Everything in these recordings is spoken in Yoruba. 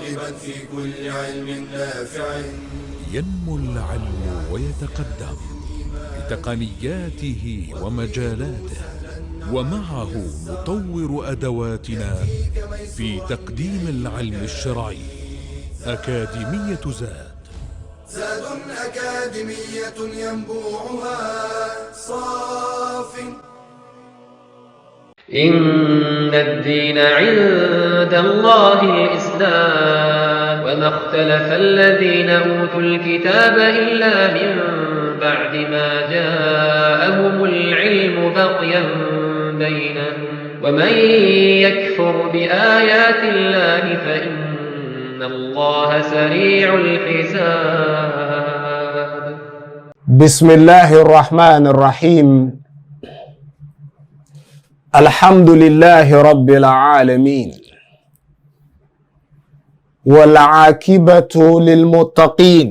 راغبا في كل علم نافع. ينمو العلم ويتقدم بتقنياته ومجالاته، ومعه نطور أدواتنا في تقديم العلم الشرعي. أكاديمية زاد. زاد أكاديمية ينبوعها صاف. إن الدين عند الله الإسلام، وما اختلف الذين أوتوا الكتاب إلا من بعد ما جاءهم العلم بغيا بينهم، ومن يكفر بآيات الله فإن الله سريع الحساب. بسم الله الرحمن الرحيم. الحمد لله رب العالمين، والعاقبة للمتقين،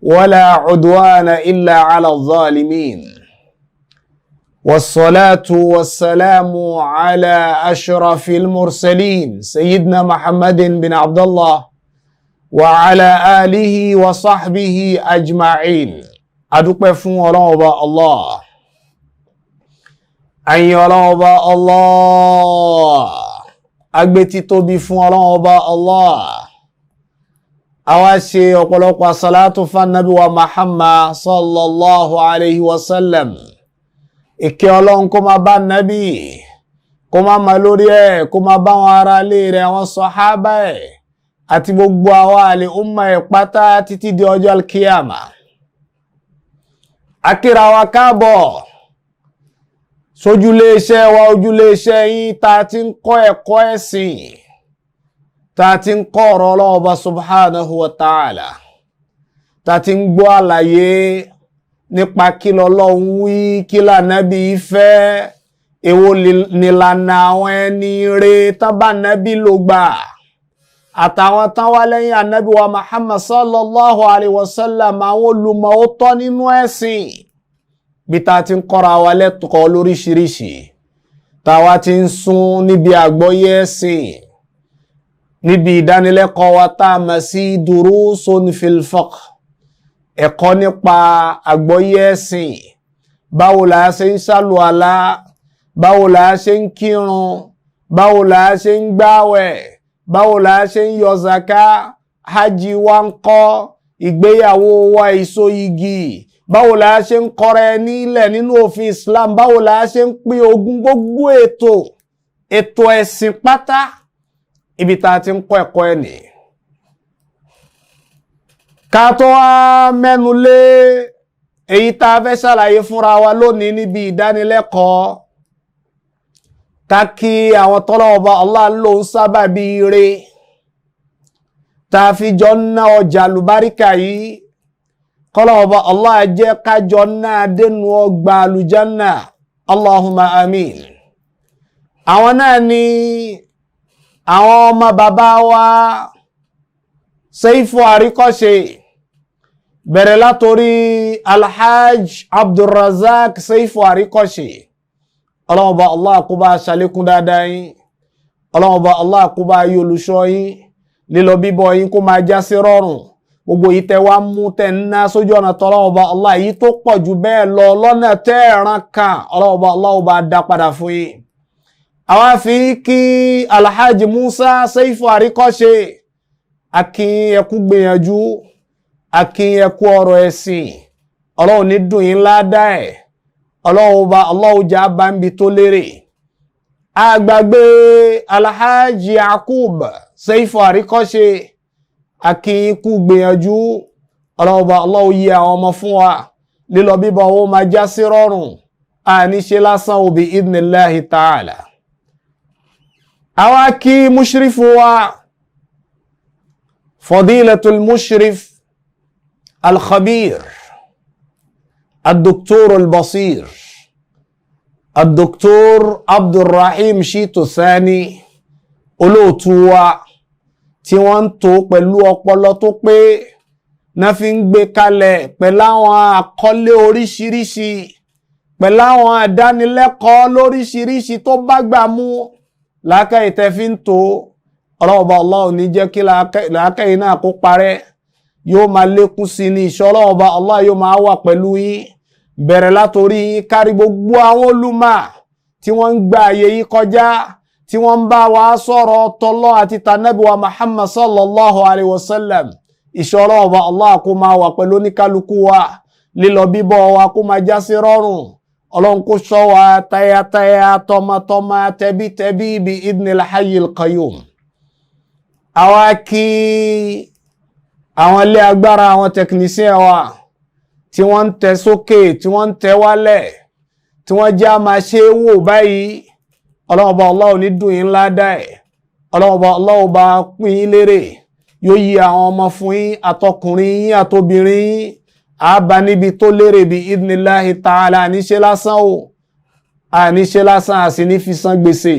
ولا عدوان إلا على الظالمين، والصلاة والسلام على أشرف المرسلين سيدنا محمد بن عبد الله وعلى آله وصحبه أجمعين. Adúpẹ́ fún Ọlọ́run Ọba Allah. Àyìn Ọlọ́run Ọba Allah. Agbé títóbi fún Ọlọ́run Ọba Allah. Àwa ṣe ọ̀pọ̀lọpọ̀ àsàlátù fún Nábì wa Muhammad sallallahu alayhi wa sallam. Ìkẹ́ Ọlọ́run kó máa bá Nábì, kó máa máa lórí ẹ̀, kó máa bá wọn ará ilé rẹ̀, àwọn sàhábà ẹ̀, àti gbogbo àwa àlè umma ẹ̀ pátá títí di ọjọ́ alkiyama. Akíra wa káàbọ̀ sójúlé iṣẹ́ wa, ojúlé iṣẹ́ yín tá a ti ń kọ́ ẹ̀kọ́ ẹ̀sìn, tá a ti ń kọ́ ọ̀rọ̀ Ọlọ́run Ọba subhanahu wa ta'ala, tá a ti ń gbọ́ àlàyé nípa kí lọ́lọ́run wí, kí lànábì fẹ́, èwo nìlànà àwọn ẹni re tán bá nábì ló gbà, àtàwọn tán wá lẹ́yìn ànábì wa Muhammad sallallahu alayhi wa sallam, àwọn olùmọ̀ ó tọ́ nínú ẹ̀sìn. Bí ta ti ń kọ́ra wa lẹ́kọ̀ọ́ lóríṣiríṣi, táwa ti ń sún níbi àgbọ́yé ẹ̀sìn, níbi ìdánilẹ́kọ̀ọ́ wa tá a mọ̀ sí durusun fil fiqh, ẹ̀kọ́ nípa àgbọ́yé ẹ̀sìn, báwo la ṣe ń ṣàlùwàlá, báwo la ṣe ń kírun, báwo la ṣe ń gbáwẹ̀, báwo la ṣe ń yọ zaka, hajj wa ń kọ́, ìgbéyàwó wa ìso igi, báwo la ṣe ń kọrẹ nílẹ̀ nínú òfin Islam, báwo la ṣe ń pín ogún, gbogbo ètò ẹ̀sìn pátá, ibi tá a ti ń kọ́ ẹ̀kọ́ ẹ̀ nìyí. Ká tó wá mẹ́nu lé èyí tá a fẹ́ ṣàlàyé fúnra wa lónìí níbi ìdánilẹ́kọ̀ọ́, ká kí àwọn tọ́lọ́wọ́ Allah ló ń sábà bí ire tá a fi jọ ń ná ọjà àlùbáríkà yìí, kọ́lọ́wọ́ Allah jẹ́ kájọ náà dénú ọgbà àlùjánà, Allahumma amin. Àwọn náà ni àwọn ọmọ bàbá wa Seifu Àríkọ́ṣe, bẹ̀rẹ̀ látorí Alhaj Abdulrazak Seifu Àríkọ́ṣe. Ọlọ́run Ọba Allah kó bá ṣàlékún dáadáa yín, Ọlọ́run Ọba Allah kó bá yí olùṣọ́ yín, lílọ bíbọ̀ yín kó máa já sí rọrùn, gbogbo yìí tẹ wá mú tẹ ń ná sójú ọ̀nà tọ́lọ́run Ọba Allah, yìí tó pọ̀ jù bẹ́ẹ̀ lọ lọ́nà tẹ́ ẹ̀ràn kan, Ọlọ́run Ọba Allah ó bá dá padà fún yín. Àwa fi kí Alhaji Musa Seifu Àríkọ́ṣe, akin ẹkú gbìyànjú, akin ẹkú ọ̀rọ̀ ẹ̀sìn, Ọlọ́run ní dùn yín ládàá ẹ̀, Ọlọ́run Ọba Allah jà bá ń bi tó lérè. Àgbàgbé Alhaji Yakub Seifu Àríkọ́ṣe, akin ikú gbìyànjú, Ọlọ́run Ọba Allah yí àwọn ọmọ fún wa, lílọ bíbọ̀ owó máa já sí rọrùn, àníṣe lásán òbí idnillahi ta'ala. Àwa kí mushrifu wa, fadilatul mushrif al-khabir الدكتور البصير الدكتور عبد الرحيم Shitu Thani, olóòtú wa tí wọ́n ń tò pẹ̀lú ọpọlọ tó pé, náà fi ń gbé kalẹ̀ pẹ̀lú àwọn àkọlé oríṣiríṣi, pẹ̀lú àwọn àdánilẹ́kọ̀ọ́ lóríṣiríṣi tó bá gbà mú lákàyè tẹ́ fi ń tò. Ọlọ́run Ọba Allah ò ní jẹ́ kí làákàyè náà kó parẹ́, yóò máa lékún sí ní ìṣọ́. Ọlọ́run Ọba Allah yóò máa wà pẹ̀lú yín, bẹ̀rẹ̀ látòrí yín kárí gbogbo àwọn olùmọ̀ tí wọ́n ń gba àyè yìí kọjá, tí wọ́n ń bá wa sọ̀rọ̀ tọ́lọ́ àti tànàbí wa Muhammad sallallahu alayhi wa sallam. Ìṣọ́ Ọlọ́run Ọba Allah kó máa wà pẹ̀lú oníkálukú wa, lílọ bíbọ̀ wa kó máa já sí rọrùn. Ọlọ́run kó ṣọ́ wa tayataya, tọmọtọmọ, tẹbítẹbí bi idnil hayyil qayyum. Àwa kí àwọn ilé agbára, àwọn tẹkinísíàn wa tí wọ́n ń tẹ sókè, tí wọ́n ń tẹ wálẹ̀, tí wọ́n jẹ́ àmà ṣe é wò báyìí. Ọlọ́run Ọba Allah ò ní dùn yín ládàá ẹ̀. Ọlọ́run Ọba Allah ò bá pín yín lérè, yóò yí àwọn ọmọ fún yín, àtọkùnrin yín àtobìnrin yín, àbá níbi tó lérè bí idnillahi ta'ala. Àníṣe lásán o, àníṣe lásán, àsì ní fi san gbèsè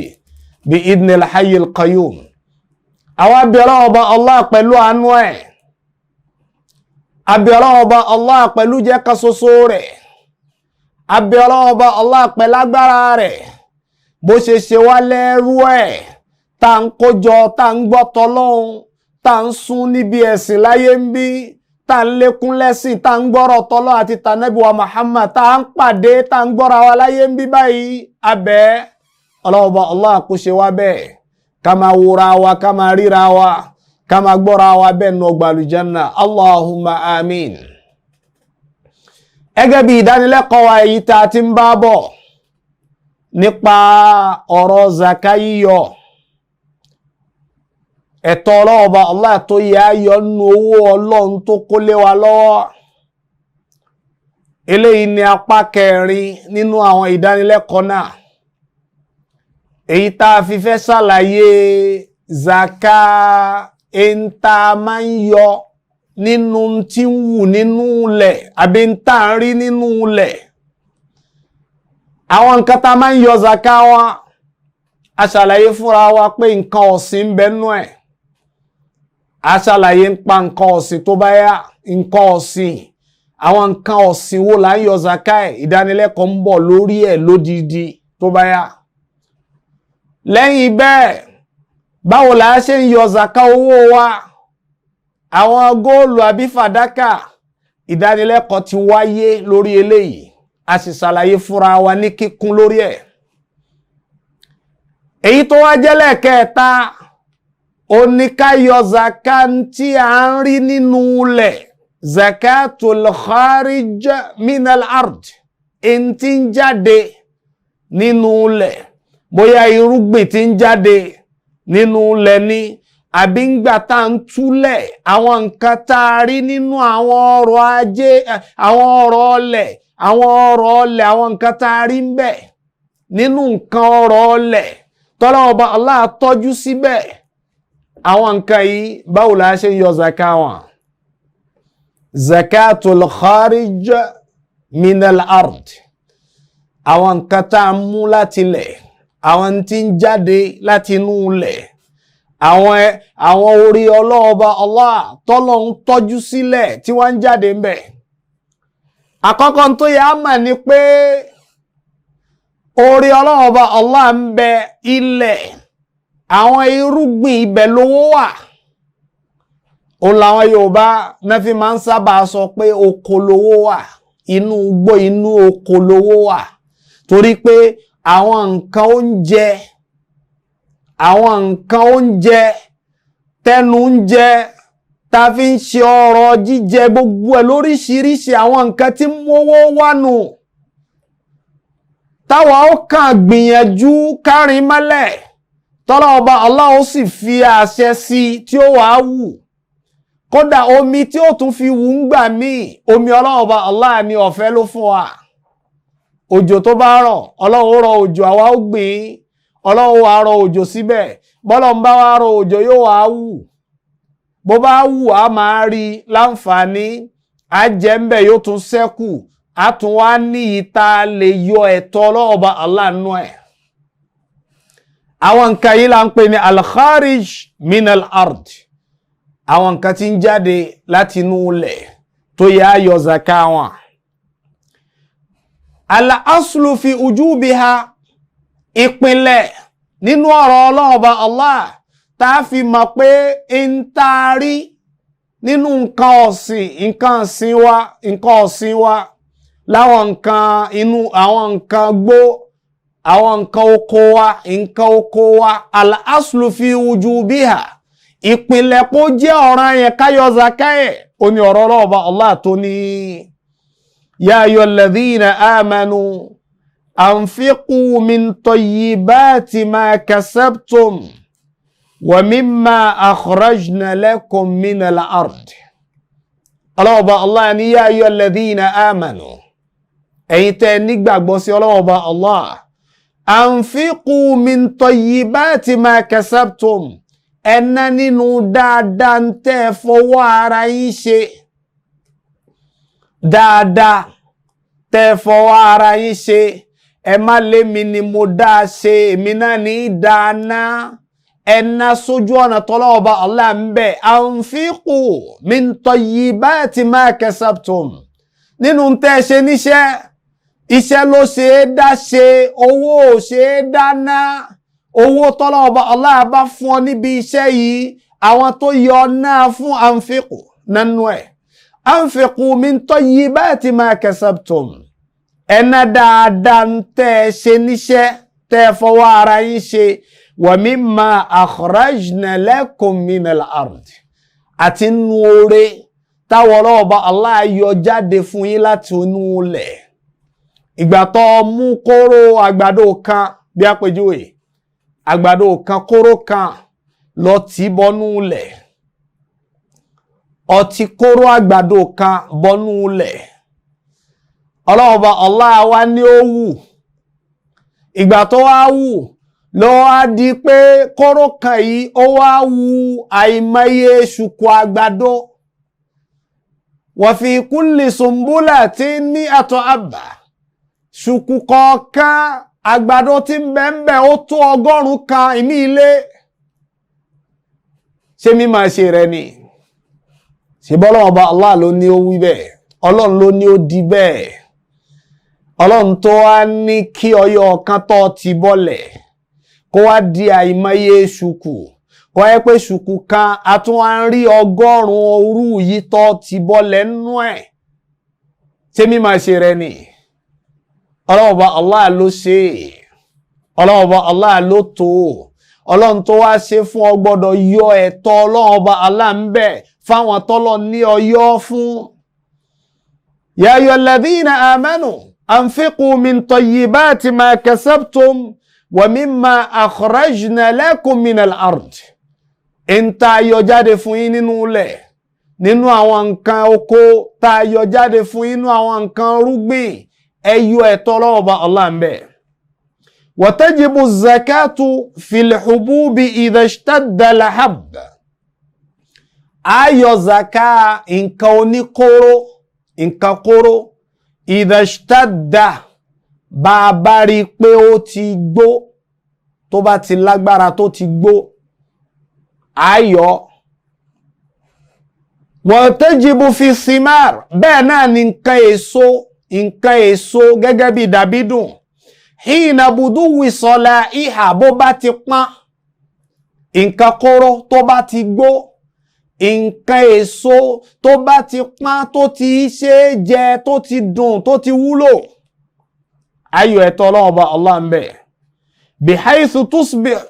bí idnil hayyil qayyum. Àwọn abẹ́ Ọlọ́run Ọba Allah pẹ̀lú àánú ẹ̀, abẹ́ Ọlọ́run Ọba Allah pẹ̀lú jẹ́ kan ṣoṣo rẹ̀, abẹ́ Ọlọ́run Ọba Allah pẹ̀lú agbára rẹ̀, bó ṣe ṣe wá lẹ́rú ẹ̀, tá ń kójọ, tá ń gbọ́ tọlọ́hun, tá ń sún níbi ẹ̀sìn láyé ń bí, tá ń lékún lẹ́sìn, tá ń gbọ́rọ̀ tọlọ́ àti tànẹ́bí wa Muhammad, tá ń pàdé, tá ń gbọ́ra wa láyé ń bí báyìí. Abẹ́ Ọlọ́run Ọba Allah kó ṣe wá bẹ́ẹ̀, ká máa wòra wa, ká máa ríra wa, ká máa gbọ́ra wa bẹ́ẹ̀ nù ọgbà àlùjánnà. Allahumma amin. Gẹ́gẹ́ bí ìdánilẹ́kọ̀ọ́ wa èyí tá a ti ń bá bọ̀ nípa ọ̀rọ̀ zaka yíyọ, ẹ̀tọ́ Ọlọ́run Ọba Allah tó yẹ á yọ nínú owó Ọlọ́run tó kó lé wa lọ́wọ́. Eléyìí ni apá kẹrin nínú àwọn ìdánilẹ́kọ̀ọ́ náà, èyí tá a fi fẹ́ ṣàlàyé zaka ẹ̀ńtà máa ń yọ nínú tí ń wù nínú ilẹ̀ àbí ń tà ń rí nínú ilẹ̀. Àwọn nǹkan tá a máa ń yọ zaka wa, a ṣàlàyé fúnra wa pé nǹkan ọ̀sìn ń bẹ nú ẹ̀. A ṣàlàyé ń pa nǹkan ọ̀sìn tó bá yá, nǹkan ọ̀sìn, àwọn nǹkan ọ̀sìn wo là ń yọ zaka ẹ̀, ìdánilẹ́kọ̀ọ́ ń bọ̀ lórí ẹ̀ lódidi tó bá yá. Lẹ́yìn bẹ́ẹ̀, báwo la ṣe ń yọ zaka owó wa, àwọn góòlù àbí fàdákà, ìdánilẹ́kọ̀ọ́ ti wáyé lórí eléyìí, a sì ṣàlàyé fúnra wa ní kíkún lórí ẹ̀. Èyí tó wá jẹ́ lẹ́ẹ̀kẹta, ó ní ká yọ zaka tí a ń rí nínú ilẹ̀, zakatul kharij minal ard, èyí tí ń jáde nínú ilẹ̀, bóyá irúgbìn tí ń jáde nínú ilẹ̀ ni, àbí ńgbà tá à ń túlẹ̀, àwọn nǹkan tá a rí nínú àwọn ọrọ̀ ajé, àwọn ọrọ̀ ọlẹ̀, àwọn ọrọ̀ ọlẹ̀, àwọn nǹkan tá a rí ń bẹ̀ nínú nǹkan ọrọ̀ ọlẹ̀ tọ́lọ́run Ọba Allah tọ́jú síbẹ̀. Àwọn nǹkan yìí báwo la ṣe ń yọ zaka wọn? Zakatul kharij minal ard, àwọn nǹkan tá a mú láti ilẹ̀, àwọn tí ń jáde láti inú ilẹ̀, àwọn orí Ọlọ́run Ọba Allah tọ́lọ́run tọ́jú sílẹ̀ tí wọ́n ń jáde ń bẹ̀. Àkọ́kọ́ tó yẹ á mà ní pé orí Ọlọ́run Ọba Allah ń bẹ ilẹ̀, àwọn irúgbìn ibẹ̀ lówó wà. Òun làwọn Yorùbá náà fi máa ń sábà sọ pé oko lówó wà, inú igbó inú oko lówó wà, torí pé àwọn nǹkan oúnjẹ, àwọn nǹkan oúnjẹ tẹnu oúnjẹ ta fi ń ṣe ọrọ̀ jíjẹ gbogbo ẹ̀ lóríṣiríṣi, àwọn nǹkan tí mówó wà nù, táwa ó kàn gbìyànjú kárin mọ́lẹ̀, tọ́lá Ọba Allah ó sì fi àṣẹ sí tí ó wàá wù. Kódà omi tí ó tún fi wù ń gbà míì, omi Ọlọ́run Ọba Allah ní ọ̀fẹ́ ló fún wa. Òjò tó bá rọ̀, Ọlọ́run ó rọ̀ òjò, àwa ó gbìn, Ọlọ́run wàá rọ̀ òjò síbẹ̀, bọ́lọ̀ ń bá wa rọ̀ òjò yóò wá wù. Bó bá wù á máa rí láǹfààní, á jẹ́ ń bẹ̀ yóò tún ṣẹ́kù, á tún wá ní ìta lè yọ ẹ̀tọ́ Ọlọ́run Ọba Allah nú ẹ̀. Àwọn nǹkan yìí là ń pè ní al-kharij min al-ard, àwọn nǹkan tí ń jáde láti inú ilẹ̀ tó yẹ á yọ zaka wọn. Al-aslu fi ujubiha, ìpìlẹ̀ nínú ọ̀rọ̀ Ọlọ́run Ọba Allah Tá a fi mọ̀ pé ń taari nínú nǹkan ọ̀sìn, nǹkan ọ̀sìn wa, nǹkan ọ̀sìn wa, láwọn nǹkan inú, àwọn nǹkan gbó, àwọn nǹkan oko wa, nǹkan oko wa, al-aslu fi wujubiha, ìpìlẹ̀ kó jẹ́ ọ̀ràn yẹn ká yọ zaka ẹ̀. Ó ní ọ̀rọ̀ ọlọ́ọ̀bá Allah tó ní ya ayyuhal ladhina amanu anfiqu min tayyibati ma kasabtum wa mimma akhrajna lakum minal ard. Ọlọ́ọ̀bá Allah ní ya ayyuhal ladhina amanu, ẹ̀yin tẹ́ nígbàgbọ́ sí ọlọ́ọ̀bá Allah, anfiqu min tayyibati ma kasabtum, ẹ ná nínú dáadáa ń tẹ́ fọwọ́ ara yín ṣe, dáadáa tẹ́ fọwọ́ ara yín ṣe. Ẹ má lémi ni mo dá a ṣe, èmi náà ní í dáná. Ẹ ná sójú ọ̀nà tọ́lọ́ọ̀bá Allah ń bẹ̀. Anfiqu min tayyibati ma kasabtum, nínú tẹ́ ṣe níṣẹ́, iṣẹ́ ló ṣe é dá ṣe, owó ò ṣe é dáná. Owó tọ́lọ́ọ̀bá Allah bá fún ọ níbi iṣẹ́ yìí, àwọn tó yọ náà fún anfiqu nánú ẹ̀. Anfiqu min tayyibati ma kasabtum, ẹ ná dáadáa ń tẹ́ ẹ ṣe níṣẹ́, tẹ́ ẹ fọwọ́ ara yín ṣe. Wa mimma akhrajna lakum minal ard, àti nínú oore táwọn ọlọ́ọ̀bá Allah yọ jáde fún yín láti inú ilẹ̀. Ìgbà tó mú kóró àgbàdo kan, bí àpèjúwe àgbàdo kan, kóró kan lọ tì bọnú ilẹ̀, ọtí kóró àgbàdo kan bọnú ilẹ̀, ọlọ́ọ̀bá Allah wa ní ó wù. Ìgbà tó wá wù ló wá di pé kóró kan yìí ó wá wù àìmọye ṣùkú àgbàdo. Wa fi kulli sumbulatin mi'atu habba, ṣùkú kọ̀ọ̀kan àgbàdo tí ń bẹ ń bẹ ó tó 100 kan ìmí ilé. Ṣé mi máa ṣe rẹ ni? Ṣe bọ́lọ́wọ́ bá Allah ló ní ó wí bẹ́ẹ̀, Ọlọ́run ló ní ó di bẹ́ẹ̀. Ọlọ́run tó wá ní kí ọyọ kan tó ti bọ́lẹ̀ kó wá di àìmọye ṣùkú, kó yẹ pé ṣùkú kan a tún wá ń rí 100 orú yìí tó ti bọ́lẹ̀ nínú ẹ̀. Ṣé mi máa ṣe rẹ ni? Ọlọ́run bá Allah ló ṣe, Ọlọ́run bá Allah ló tó. Ọlọ́run tó wá ṣe fún ọ gbọ́dọ̀ yọ ẹ̀tọ́ Ọlọ́run bá Allah ń bẹ̀ fáwọn tọ́lọ̀ ní ọyọ́ fún. Ya ayyuhal ladhina amanu anfiqu min tayyibati ma kasabtum wa mimma akhrajna lakum minal ard. Ń tá a yọ jáde fún yín nínú ilẹ̀, nínú àwọn nǹkan oko tá a yọ jáde fún yín nínú àwọn nǹkan rúgbìn, ẹ yọ ẹ̀tọ́ Ọlọ́run bá Allah ń bẹ̀. وتجب الزكاة في الحبوب إذا اشتد الحب. A yọ zaka nǹkan oníkóró, nǹkan kóró, إذا اشتد, bá a bá rí i pé ó ti gbó, tó bá ti lágbára tó ti gbó, a yọ. وتجب في الثمار, bẹ́ẹ̀ náà ni nǹkan èso, nǹkan èso gẹ́gẹ́ bí dàbídùn, hìnà buduwi sọlá ìhà, bó bá ti pọ́n, nǹkan kóró tó bá ti gbó, nǹkan èso tó bá ti pọ́n, tó ti ṣe é jẹ, tó ti dùn, tó ti wúlò, ayọ̀ ẹ̀tọ́ Ọlọ́run bá Allah ń bẹ̀. Bihaythu tusbih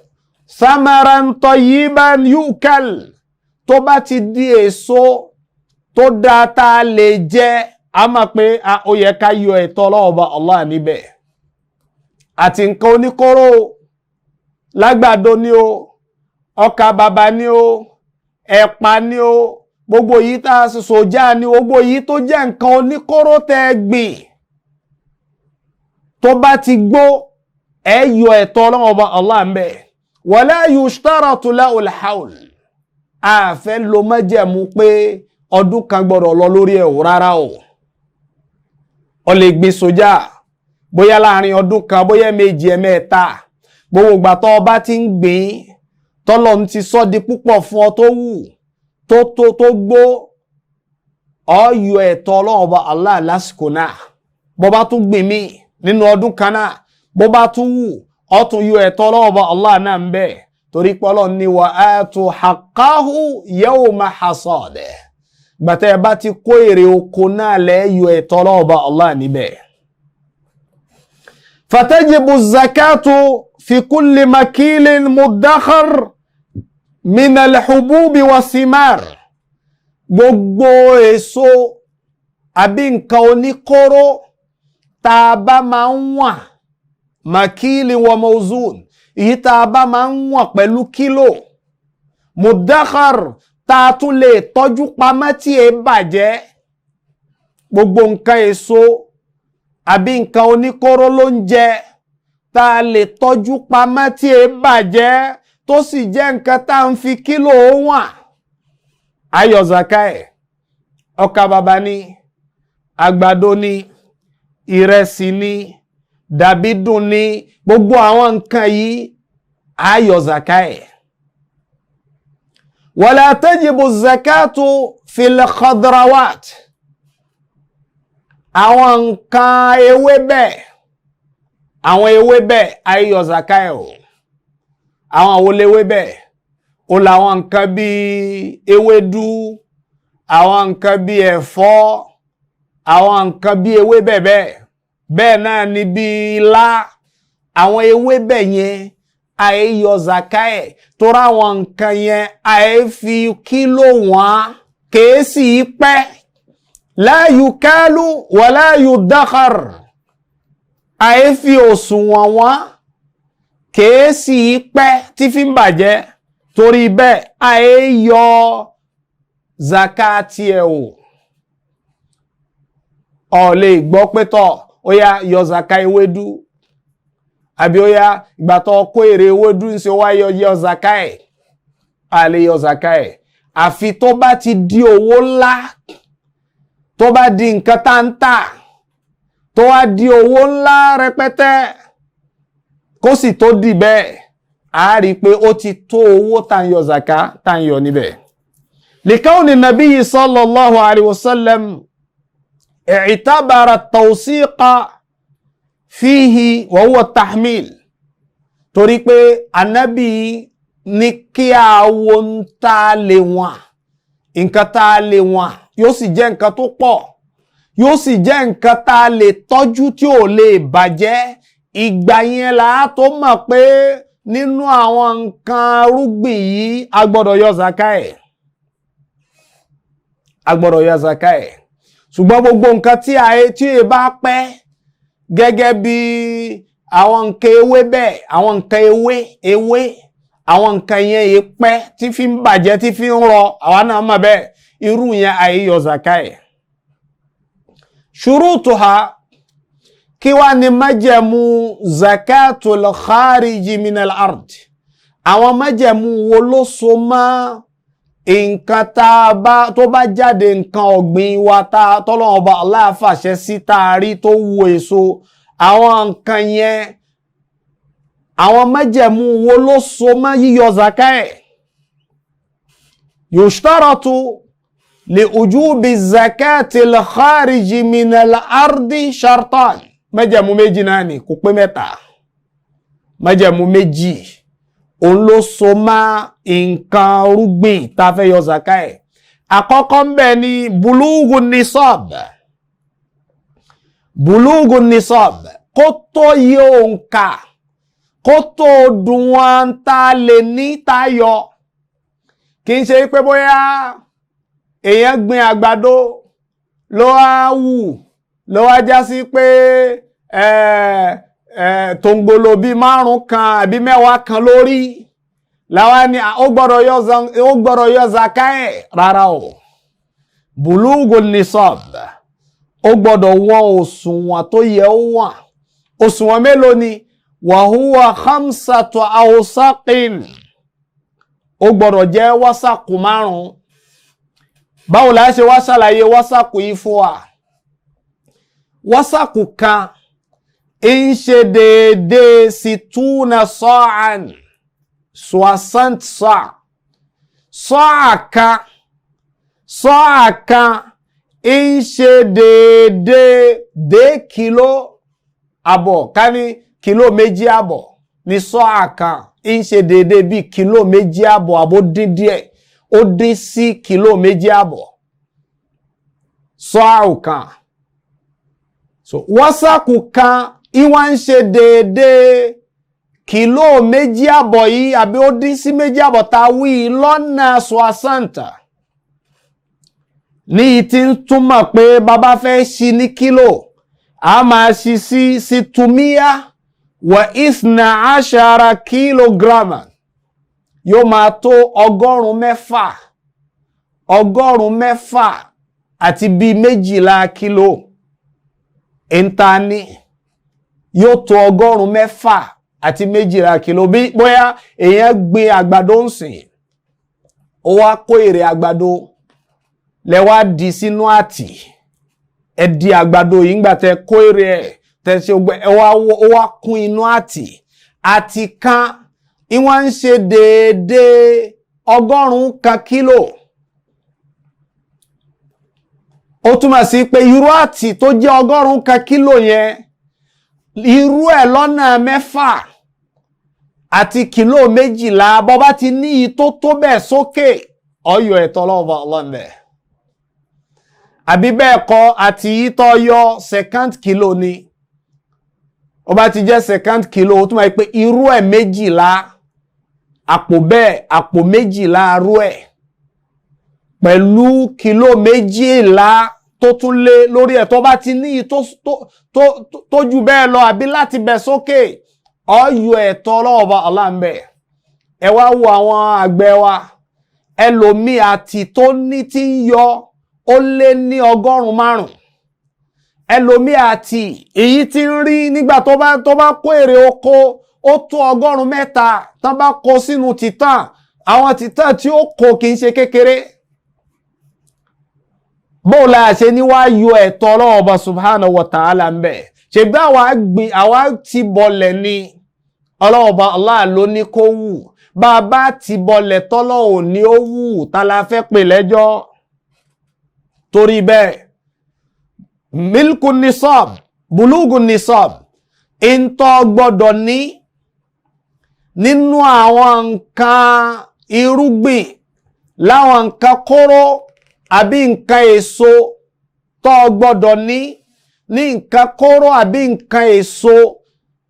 samaran tayyiban yukal, tó bá ti di èso tó dáa tá a lè jẹ, a máa pé ó yẹ ká yọ ẹ̀tọ́ Ọlọ́run bá Allah níbẹ̀. Àti nǹkan oníkóró, lágbàdo ni o, ọkà bàbà ni o, ẹ̀pà ni o, gbogbo yìí tá a sòjá ni, gbogbo yìí tó jẹ́ nǹkan oníkóró tẹ́ gbìn, tó bá ti gbó, ẹ yọ ẹ̀tọ́ Ọlọ́run ọba Allah ń bẹ̀. Wala yushtaratu lahul hawl, a fẹ́ lo májẹ̀mú pé ọdún kan gbọ́dọ̀ lọ lórí ẹ̀ o, rárá o. Ó lè gbin sójà bóyá láàrin ọdún kan, bóyá méjì, ẹ̀mẹ́ta, gbogbo ìgbà tó o bá ti ń gbìn, tọ́lọ́run ti sọ́ di púpọ̀ fún ọ, tó wù, tó tó tó gbó, ọ yọ ẹ̀tọ́ Ọlọ́run ọba Allah lásìkò náà. Bó bá tún gbìn mí nínú ọdún kan náà, bó bá tún wù, ọ tún yọ ẹ̀tọ́ Ọlọ́run ọba Allah náà ń bẹ̀. Torí pé Ọlọ́run ní wa atu haqqahu yawma hasadihi. Gbàtẹ́ ẹ bá ti kó èrè oko náà lẹ́yọ ẹ̀tọ́ Ọlọ́run Ọba Allah níbẹ̀. Fatajibu zakatu fi kulli makilin mudakhar min alhububi wa simar. Gbogbo èso àbí nǹkan oníkóró tá a bá máa ń wọ̀n, makili wa mawzun, èyí tá a bá máa ń wọ̀n pẹ̀lú kílò, mudakhar, tá a tún lè tọ́jú pamọ́ tí e bàjẹ́. Gbogbo nǹkan èso àbí nǹkan oníkóró ló ń jẹ tá a lè tọ́jú pamọ́ tí e bàjẹ́, tó sì jẹ́ nǹkan tá a ń fi kílò wọ̀n, ayọ̀ zaka ẹ̀. Ọkà bàbà ni, àgbàdo ni, ìrẹsì ni, dàbídùn ni, gbogbo àwọn nǹkan yìí ayọ̀ zaka ẹ̀. Wala tajibu zakatu fil khadrawat. Àwọn nǹkan ewébẹ̀, àwọn ewébẹ̀ ayọ̀ zaka ẹ̀ o. Àwọn wo lewébẹ̀? Ó làwọn nǹkan bíi ewédú, àwọn nǹkan bíi ẹ̀fọ́, àwọn nǹkan bíi ewébẹ̀ bẹ́ẹ̀ bẹ́ẹ̀ náà ni bíi ilá. Àwọn ewébẹ̀ yẹn àìyọ zaka ẹ̀, torí àwọn nǹkan yẹn àìfi kílò wọ́n, kèésì pẹ́. La yukalu wala yudakhar, àìfi òṣùwọ̀n wọ́n, kèésì pẹ́ tí fi ń bàjẹ́. Torí bẹ́ẹ̀ àìyọ zaka tiẹ̀ o. Ọ̀ lè gbọ́ pé tọ̀ ó yá yọ zaka ewédú, àbí ó yá ìgbà tó kó èrè ewédú ń ṣe wá yọ zaka ẹ̀. A lè yọ zaka ẹ̀ àfi tó bá ti di owó ńlá, tó bá di nǹkan tá ń tà, tó wá di owó ńlá rẹpẹtẹ. Kó sì tó di bẹ́ẹ̀, a rí i pé ó ti tó owó tá ń yọ zaka tá ń yọ níbẹ̀. Likawni nabiyyi sallallahu alayhi wa sallam i'tabara at-tawsiqa fihi wa huwa at-tahmil. Torí pé anabi ní kí a wo ń tá lè wọ̀n, nǹkan tá lè wọ̀n yóò sì jẹ́ nǹkan tó pọ̀, yóò sì jẹ́ nǹkan tá lè tọ́jú tí ò lè bàjẹ́. Ìgbà yẹn là á tó mọ̀ pé nínú àwọn nǹkan rúgbìn yìí a gbọ́dọ̀ yọ zaka ẹ̀, a gbọ́dọ̀ yọ zaka ẹ̀. Ṣùgbọ́n gbogbo nǹkan tí tí e bá pẹ́, gẹ́gẹ́ bí àwọn nǹkan ewé bẹ́ẹ̀, àwọn nǹkan ewé ewé, àwọn nǹkan yẹn yìí pẹ́ tí fi ń bàjẹ́, tí fi ń rọ, àwa náà mọ̀ bẹ́ẹ̀, irú yẹn àìyọ zaka ẹ̀. Ṣurutuha, kí wá ní májẹ̀mú zakatul khariji minal ard? Àwọn májẹ̀mú wo ló so mọ́ nǹkan tó bá jáde, nǹkan ọ̀gbìn wa tọ́lọ́run Ọba Allah fàṣẹ sí tá a rí tó wù èso, àwọn nǹkan yẹn, àwọn májẹ̀mú wo ló so mọ́ yíyọ zaka ẹ̀? Yushtaratu li ujubi zakatil khariji minal ardi shartan. Májẹ̀mú méjì náà ni, kò pé mẹ́ta. Májẹ̀mú méjì òun ló so mọ́ nǹkan rúgbìn tá a fẹ́ yọ zaka ẹ̀. Àkọ́kọ́ ń bẹ ní bulugu nisab. Bulugu nisab, kó tó yẹ òǹkà, kó tó dùn wọn tá a lè ní tá a yọ. Kì í ṣe pé bóyá èèyàn gbin àgbàdo ló wá wù, ló wá já sí pé tòǹgbòlò bíi 5 kan àbí 10 kan lórí làwa ni ó gbọ́dọ̀ yọ zaka ẹ̀. Rárá o, bulugu nisab, ó gbọ́dọ̀ wọ́n òṣùwọ̀n tó yẹ ó wọ̀n. Òṣùwọ̀n mélòó ni? Wa huwa khamsatu awsaqin, ó gbọ́dọ̀ jẹ́ wásàkù 5. Báwo la ṣe wá ṣàlàyé wásàkù yìí fún wa? Wásàkù kan ń ṣe déédéé situna sa'an, soixante sa'. Sọ́à kan, sọ́à kan ń ṣe déédéé dé kìló àbọ̀, ká ní kìló 2.5 ní sọ́à kan. ń ṣe déédéé bíi kìló 2.5 àbó dín díẹ̀, ó dín sí kìló 2.5 sọ́ọ̀rù kan. So wọ́sàkù kan ìwà ń ṣe déédéé kìló 2.5 yìí àbí ó dín sí 2.5 tá a wí lọ́nà soasanta, ní ti ń túmọ̀ pé bàbá fẹ́ ṣí ní kílò, a máa ṣí sí situmíyá wà ìsìnà àṣàrà kìlógíráàmù, yóò máa tó 600, 612 kílò ìntání, yóò tó 612 kílò. Bí bóyá èèyàn gbin àgbàdo ń sìn, ó wá kó èrè àgbàdo lẹ wá di sínú àtì, ẹ di àgbàdo yìí ńgbà tẹ kó èrè ẹ tẹ ṣe gbẹ, ẹ wá ó wá kún inú àtì, àtì kan ìwọ̀n ń ṣe déédéé 100 kílò. Ó túmọ̀ sí pé irú àtì tó jẹ́ 100 kílò yẹn, irú ẹ̀ lọ́nà 6 àti kìló 12, bó bá ti ní i tó tó bẹ́ẹ̀ sókè, ọyọ ẹ̀tọ́ lọ́wọ́ ọlọ́mọbẹ̀. Àbí bẹ́ẹ̀ kọ́, àti yìí tó yọ second kilo ni, ó bá ti jẹ́ second kilo, ó túmọ̀ sí pé irú ẹ̀ 12, àpò bẹ́ẹ̀, àpò 12 arú ẹ̀ pẹ̀lú kìló 12 tó tún lé lórí ẹ̀, tó bá ti ní i tó jù bẹ́ẹ̀ lọ àbí láti bẹ̀ sókè, ọyọ ẹ̀tọ́ ọlọ́ọ̀bá ọlámbẹ̀. Ẹ wá wo àwọn àgbẹ̀ wa, ẹlòmíì àti tó ní tí ń yọ ó lé ní 500, ẹlòmíì àti èyí tí ń rí nígbà tó bá kó èrè oko ó tó 300, tán bá kó sínú títàn, àwọn títàn tí ó kó kì í ṣe kékeré. Bó la ṣe ní wá yọ ẹ̀tọ́ ọlọ́ọ̀bá subhanahu wa ta'ala ń bẹ̀? Ṣe bí àwa gbìn, àwa ti bọlẹ̀ ni, ọlọ́ọ̀bá Allah ló ní kó wù. Bàbá ti bọlẹ̀ tọ́lọ́ ò ní ó wù, ta la fẹ́ pè lẹ́jọ́? Torí bẹ́ẹ̀, milku nisab, bulugu nisab, ìntọ́ gbọ́dọ̀ ní nínú àwọn nǹkan irúgbìn, láwọn nǹkan kóró àbí nǹkan èso tó gbọ́dọ̀ ní ní nǹkan kóró àbí nǹkan èso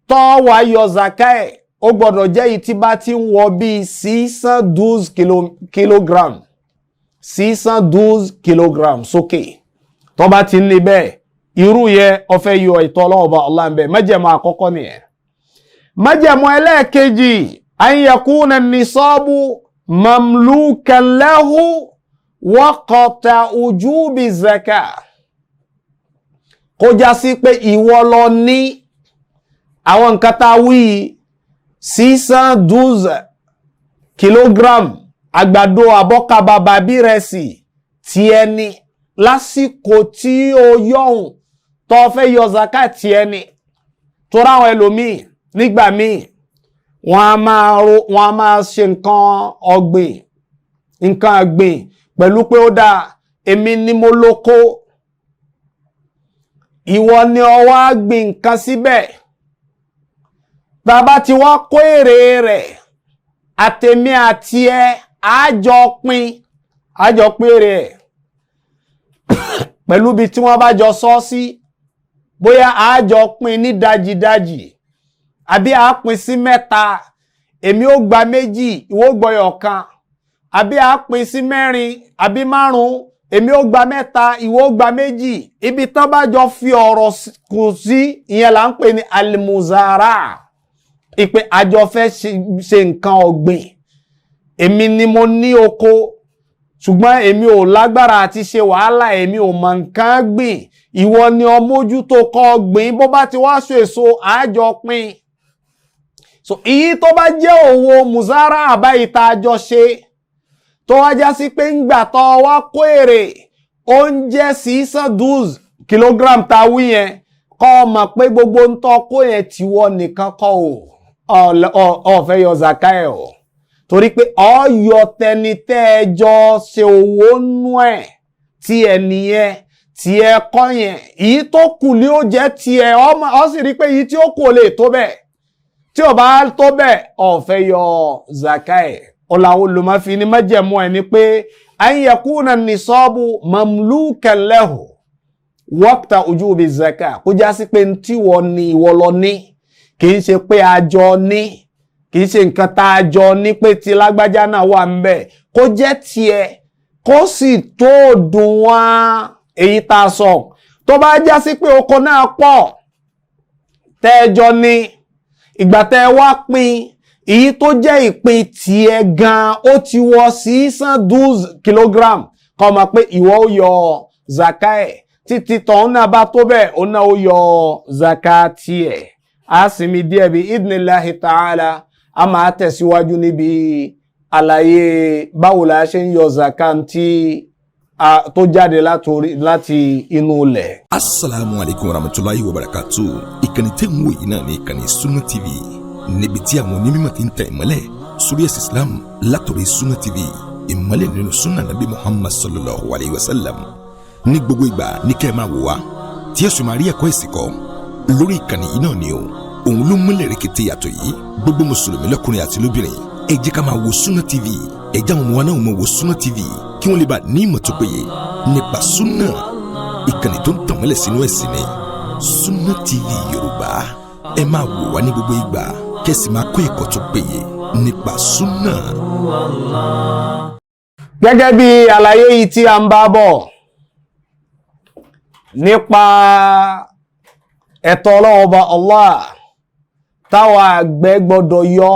tó wá yọ zaka ẹ̀, ó gbọ́dọ̀ jẹ́ èyí tí bá ti ń wọ bíi 612 kilogram, 612 kilogram sókè. Tó bá ti ní bẹ́ẹ̀, irú yẹn ó fẹ́ yọ ìtọ́ ọlọ́ọ̀bá Allah ń bẹ̀. Májẹ̀mú àkọ́kọ́ nìyẹn. Májẹ̀mú ẹlẹ́ẹ̀kejì, an yakuna nisabu mamlukan lahu waqta ujubi zaka. Kó já sí pé ìwọ ló ní àwọn nǹkan tá a wí, 612 kilogram àgbàdo àbọ́kàbàbà bí rẹsì tí ẹni lásìkò tí ó yọ̀hún tó fẹ́ yọ zaka tí ẹni. Tó ráwọn ẹlòmíì nígbà míì wọ́n á máa ṣe nǹkan ọ̀gbìn, nǹkan ọ̀gbìn pẹ̀lú pé ó dáa, èmi ni mo lóko, ìwọ ni ó wá gbìn nǹkan síbẹ̀. Bàbá ti wá kó èrè rẹ̀, àtèmi àti ẹ àjọ pín, àjọ pín èrè ẹ̀ pẹ̀lú ibi tí wọ́n bá jọ sọ sí, bóyá àjọ pín ní dájìdájì àbí a pín sí 3, èmi ó gba 2, ìwọ ó gbọyọ̀ 1, àbí a pín sí 4 àbí 5, èmi ó gba 3, ìwọ ó gba 2. Ibi tán bá jọ fi ọ̀rọ̀ kù sí, ìyẹn là ń pè ní alimuzara, ìpè àjọ fẹ́ ṣe nǹkan ọ̀gbìn, èmi ni mo ní oko, ṣùgbọ́n èmi ò lágbára àti ṣe wàhálà, èmi ò mọ̀ nǹkan gbìn, ìwọ ni ó mójútó kó gbìn, bó bá ti wá so èso àjọ pín. So èyí tó bá jẹ́ òwò muzara àbáyé tá a jọ ṣe, tó wá já sí pé ńgbà tó wá kó èrè oúnjẹ 612 kilogram tá a wí yẹn, kọ́ ọ mọ̀ pé gbogbo ń tọ́ kó yẹn tiwọ́ nìkan kọ́ o, ó fẹ́ yọ zaka ẹ̀ o, torí pé ọ yọ tẹni tẹ́ ẹ jọ ṣe òwò nú ẹ̀ tí ẹ nìyẹn, tí ẹ kọ́ yẹn, èyí tó kù ní ó jẹ́ tiẹ̀, ọ sì rí pé èyí tí ó kù ò lè tó bẹ́ẹ̀. Tí Tí ó bá tó bẹ́ẹ̀, ó fẹ́ yọ zaka ẹ̀. Ọ̀làwọn olùmọ̀fin ní májẹ̀mú ẹ̀ ni pé an yakuna nisabu mamlukan lahu waqta ujubi zaka, kó já sí pé tí wọ́n ní ìwọ lọ ní, kì í ṣe pé àjọ ní, kì í ṣe nǹkan tá a jọ ní pé ti lágbájá náà wà ń bẹ̀, kó jẹ́ tiẹ̀, kó sì tó dùn wọ́n èyí tá a sọ. Tó bá já sí pé oko náà pọ̀ tẹ́ẹjọ ní, ìgbà tẹ́ wá pín èyí tó jẹ́ ìpín tiẹ̀ gan, ó ti wọ 612 kilogram, kó mọ̀ pé ìwọ ó yọ zaka ẹ̀. Títí tọ̀hún náà bá tó bẹ́ẹ̀, ó náà ó yọ zaka tiẹ̀. A sinmi díẹ̀ bí idnillahi ta'ala, a máa tẹ̀síwájú níbi àlàyé báwo la ṣe ń yọ zaka tí tó jáde láti inú ilẹ̀. Asalaamu alaykum wa rahmatulahi wa barakatu. Ìkànnì tẹ́ ń wò yìí náà ní ìkànnì Sunna TV, níbi tí àwọn onímọ̀ ti ń tẹ̀ ìmọ́lẹ̀ sórí ẹ̀sìn Islam látọ̀rọ̀ Sunna TV, ìmọ́lẹ̀ nínú sunna nabi Muhammad sallallahu alayhi wa sallam. Ní gbogbo ìgbà ní kẹ́ ẹ máa wò wá, tí ẹ sì máa rí ẹ̀kọ́ ẹ̀sìn kọ́ lórí ìkànnì yìí náà ni o. Òun ló múlẹ̀ rẹ̀kẹ̀tẹ̀ yàtọ̀ yìí. Gbogbo mùsùlùmí lọ́kùnrin àti lóbìnrin, ẹ jẹ́ ká máa wo Sunna TV. Ẹ jẹ́ àwọn ọmọ wa náà máa wo Sunna TV, kí wọ́n lè bá ní ìmọ̀ tó péye nípa sunna. Ìkànnì tó ń tàn mọ́lẹ̀ sínú ẹ̀sìn ni Sunna TV Yorùbá. Ẹ máa wò wá ní gbogbo ìgbà, kẹ́sì máa kọ́ ẹ̀kọ́ tó péye nípa sunna. Gẹ́gẹ́ bí àlàyé yìí tí a ń bá bọ̀ nípa ẹ̀tọ́ Ọlọ́run Ọba Allah táwa àgbẹ̀ gbọ́dọ̀ yọ,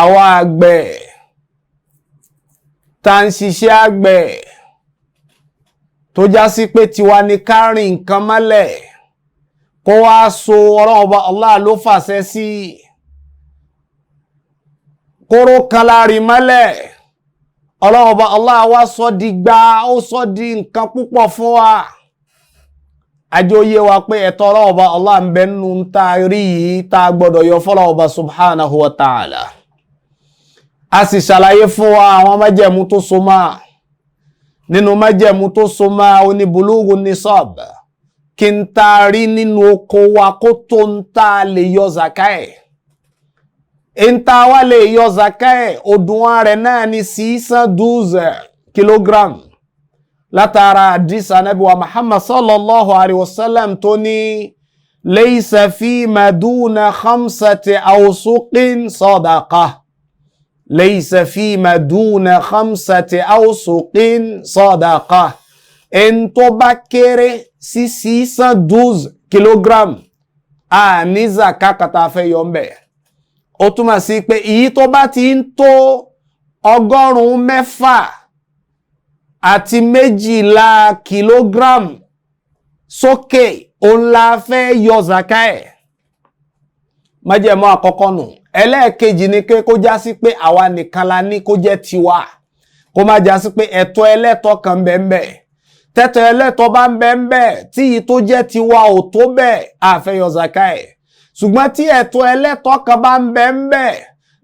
àwa àgbẹ̀ tá ń ṣiṣẹ́ àgbẹ̀ tó já sí pé tiwa ni ká rìn nǹkan mọ́lẹ̀ kó wá so, Ọlọ́run Ọba Allah ló fàṣẹ sí kóró kan láàrin mọ́lẹ̀, Ọlọ́run Ọba Allah wá sọ di gba, ó sọ di nǹkan púpọ̀ fún wa. Àjọ yé wa pé ẹ̀tọ́ Ọlọ́run Ọba Allah ń bẹ nínú tá a rí yìí tá a gbọ́dọ̀ yọ fọ́lọ́run Ọba subhanahu wa ta'ala. A sì ṣàlàyé fún wa àwọn májẹ̀mú tó so máa. Nínú májẹ̀mú tó so máa ó ní bulughu nisab, kí n tá a rí nínú oko wa kó tó ń tá a lè yọ zaka ẹ̀. Ń tá a wá lè yọ zaka ẹ̀, òdiwọ̀n rẹ̀ náà ní 612 kilogram, látara àdìsá Ànábì wa Muhammad sallallahu alayhi wa sallam tó ní laysa fima duna khamsati awsuqin sadaqa, laysa fima duna khamsati awsuqin sadaqa. Ẹn tó bá kéré sí 612 kilogram, a ní zaka kàtà fẹ́ yọ ń bẹ̀. Ó túmọ̀ sí pé èyí tó bá ti ń tó 612 kilogram sókè, òun la fẹ́ yọ zaka ẹ̀. Májẹ̀mú àkọ́kọ́ nù. Ẹlẹ́ẹ̀kejì ni pé kó já sí pé àwa nìkan la ní, kó jẹ́ tiwa, kó má já sí pé ẹ̀tọ́ ẹlẹ́tọ́ kan ń bẹ ń bẹ. Tẹ́tọ́ ẹlẹ́tọ́ bá ń bẹ ń bẹ, tí ìyí tó jẹ́ tiwa ò tó bẹ́ẹ̀, a fẹ́ yọ zaka ẹ̀. Ṣùgbọ́n tí ẹ̀tọ́ ẹlẹ́tọ́ kan bá ń bẹ ń bẹ,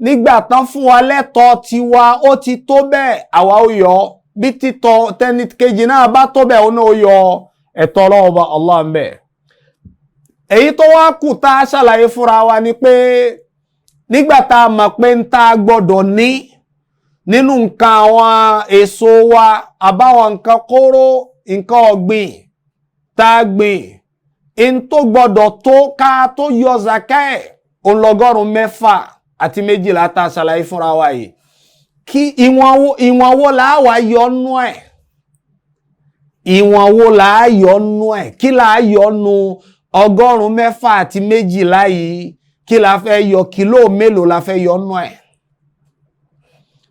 nígbà tán fún wa lẹ́tọ́ tiwa ó ti tó bẹ́ẹ̀, àwa ó yọ. Bí títọ́ tẹni kejì náà bá tó bẹ́ẹ̀, ó náà ó yọ ẹ̀tọ́ Ọlọ́run Ọba Allah ń bẹ. Èyí tó wá kù tá a ṣàlàyé fúnra wa ni pé nígbà tá a mọ̀ pé ń tá a gbọ́dọ̀ ní nínú nǹkan àwọn èso wa, àbáwọn nǹkan kóró, nǹkan ọ̀gbìn tá a gbìn, ń tó gbọ́dọ̀ tó ká tó yọ zaka ẹ̀, òun 612 tá a ṣàlàyé fúnra wa yìí. Kí ìwọ̀n wo là á wá yọ nú ẹ̀? Ìwọ̀n wo là á yọ nú ẹ̀? Kí là á yọ nú 612 yìí? Kí la fẹ́ yọ? Kìló mélòó la fẹ́ yọ nú ẹ̀?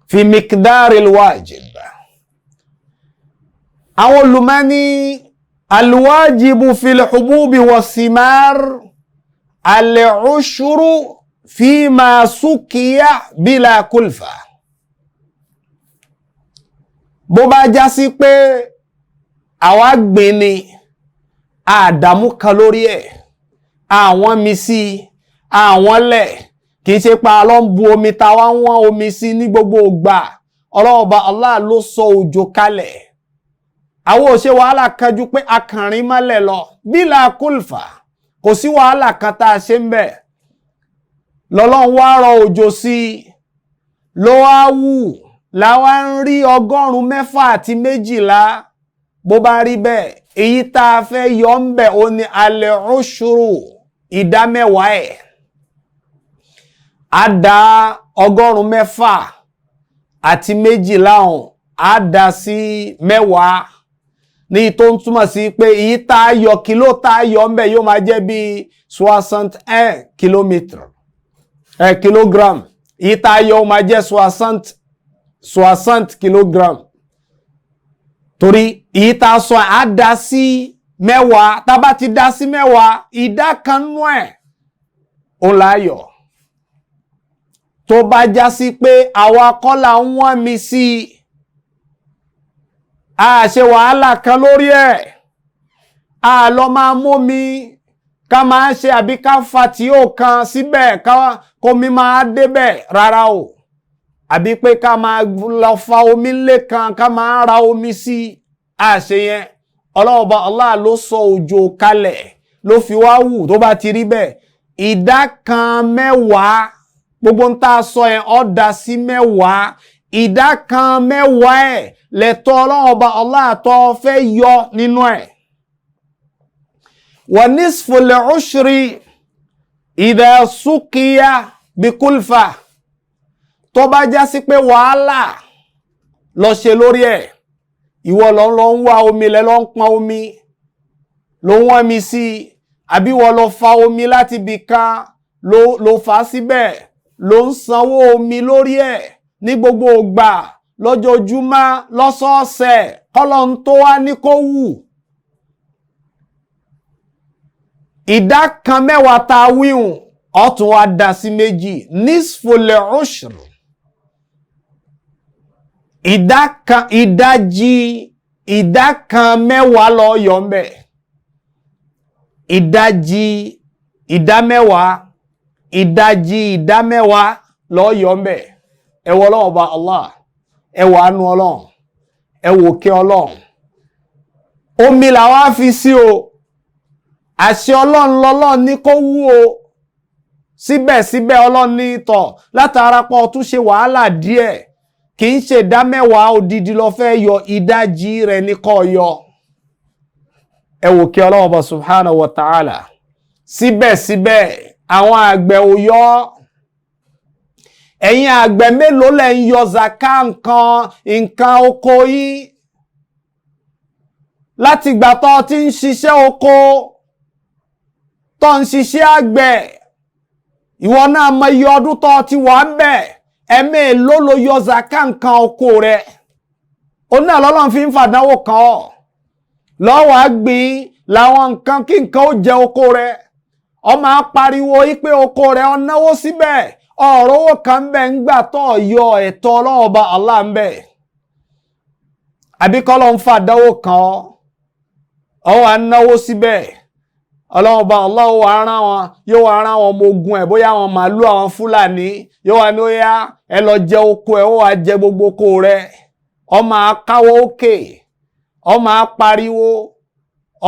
Fi miqdaril wajib. Àwọn olùmọ́ni alwajibu fil hububi wasimar al-ushru fima sukiya bila kulfa. Bó bá já sí pé àwa gbìn ni, àdàmú kan lórí ẹ̀, àwọn mi sí àwọn lẹ̀, kì í ṣe pa ló ń bu omi ta wá wọ́n omi sí ní gbogbo ìgbà, Ọlọ́run Ọba Allah ló sọ òjò kalẹ̀, àwọn ò ṣe wàhálà kanjú pé akànrin mọ́lẹ̀ lọ, bila kulfa, kò sí wàhálà kan tá a ṣe ń bẹ̀. Lọ́lọ́run wá rọ òjò sí i, ló wá wù, làwa ń rí 612. Bó bá rí bẹ́ẹ̀, èyí tá a fẹ́ yọ ń bẹ̀ ó ní alẹ́ ushuru, ìdá mẹ́wàá ẹ̀. Á dá 612 ọ̀hún, á dá sí 10, ní tó ń túmọ̀ sí pé èyí tá a yọ, kìló tá a yọ ń bẹ̀ yóò máa jẹ́ bíi 61 kilomètre kilogram. Èyí tá a yọ ó máa jẹ́ 60 kilogram, torí èyí tá a sọ á dá sí 10. Tá a bá ti dá sí 10, ìdá kan nú ẹ̀ ó láyọ̀. Tó bá já sí pé àwa kọ́ là ń wọ́n mi sí i, a ṣe wàhálà kan lórí ẹ̀, a lọ máa mú mi ká máa ṣe àbí ká fa tí ó kan síbẹ̀ ká kómi máa débẹ̀, rárá o. Àbí pé ká máa lọ fa omi ńlé kan, ká máa ra omi sí, a ṣe yẹn. Ọlọ́run bá Allah ló sọ òjò kalẹ̀ ló fi wá wù. Tó bá ti rí bẹ́ẹ̀, ìdá kan mẹ́wàá, gbogbo ń tá a sọ yẹn, ó dá sí 10, ìdá kan mẹ́wàá ẹ̀ lẹ́tọ́ Ọlọ́run bá Allah tó fẹ́ yọ nínú ẹ̀. Wa nisful ushri idha suqiya bikulfa. Tó bá já sí pé wàhálà lọ ṣe lórí ẹ̀, ìwọ lọ lọ ń wá omi, lẹ lọ ń pọn omi, ló ń wọ́n mi sí, àbí wọ́n lọ fa omi láti ibì kan ló fà á síbẹ̀, ló ń sanwó omi lórí ẹ̀ ní gbogbo ìgbà, lójoojúmọ́, lọ́sọ̀ọ̀sẹ̀, kọ́lọ́n tó wá ní kó wù. Ìdá kan mẹ́wàá tá a wíhùn, ọ̀tún wa dá sí 2, nisful ushr, ìdá kan, ìdajì ìdá kan mẹ́wàá lọ yọ ń bẹ̀. Ìdajì ìdá mẹ́wàá, ìdajì ìdá mẹ́wàá lọ yọ ń bẹ̀. Ẹ wọ Ọlọ́run ọba Allah, ẹ wọ àánú Ọlọ́run, ẹ wò kí Ọlọ́run. Omi làwa fi sí o, àṣẹ Ọlọ́run lọ́lọ́run ní kó wú o. Síbẹ̀síbẹ̀ Ọlọ́run ní tọ̀ látara pọ̀ tún ṣe wàhálà díẹ̀, kì í ṣe ìdá mẹ́wàá odidi lọ fẹ́ yọ, ìdajì rẹ̀ ní kó yọ. Ẹ wò kí Ọlọ́run ọba subhanahu wa ta'ala. Síbẹ̀síbẹ̀ àwọn àgbẹ̀ ò yọ. Ẹ̀yin àgbẹ̀ mélòó lẹ̀ ń yọ zaka nǹkan oko yín? Láti ìgbà tó ti ń ṣiṣẹ́ oko, tó ń ṣiṣẹ́ àgbẹ̀, ìwọ náà mọ iye ọdún tó ti wà ń bẹ̀, ẹ̀mí ló lo yọ zaka nǹkan oko rẹ̀. Ó náà lọ́lọ́run fi ń fàdánwò kàn ọ́. Lọ́wọ́ á gbìn làwọn nǹkan kí nǹkan ó jẹ oko rẹ̀. Ọ máa pariwo pé oko rẹ̀ ọ náwó síbẹ̀, ọ̀rọ̀ owó kan ń bẹ̀ ń gbà tó yọ ẹ̀tọ́ Ọlọ́run ọba Allah ń bẹ̀. Àbí kọ́lọ́ ń fàdánwò kàn ọ́, ọ wà náwó síbẹ̀, Ọlọ́run ọba Allah wà rán wọn, yóò wà rán wọn ọmọ ogun ẹ̀, bóyá àwọn màálù àwọn Fúlàní, yóò wà ní ó yá ẹ lọ jẹ oko ẹ, ó wà jẹ gbogbo oko rẹ̀. Ọ máa káwọ́ òkè, ọ máa pariwo,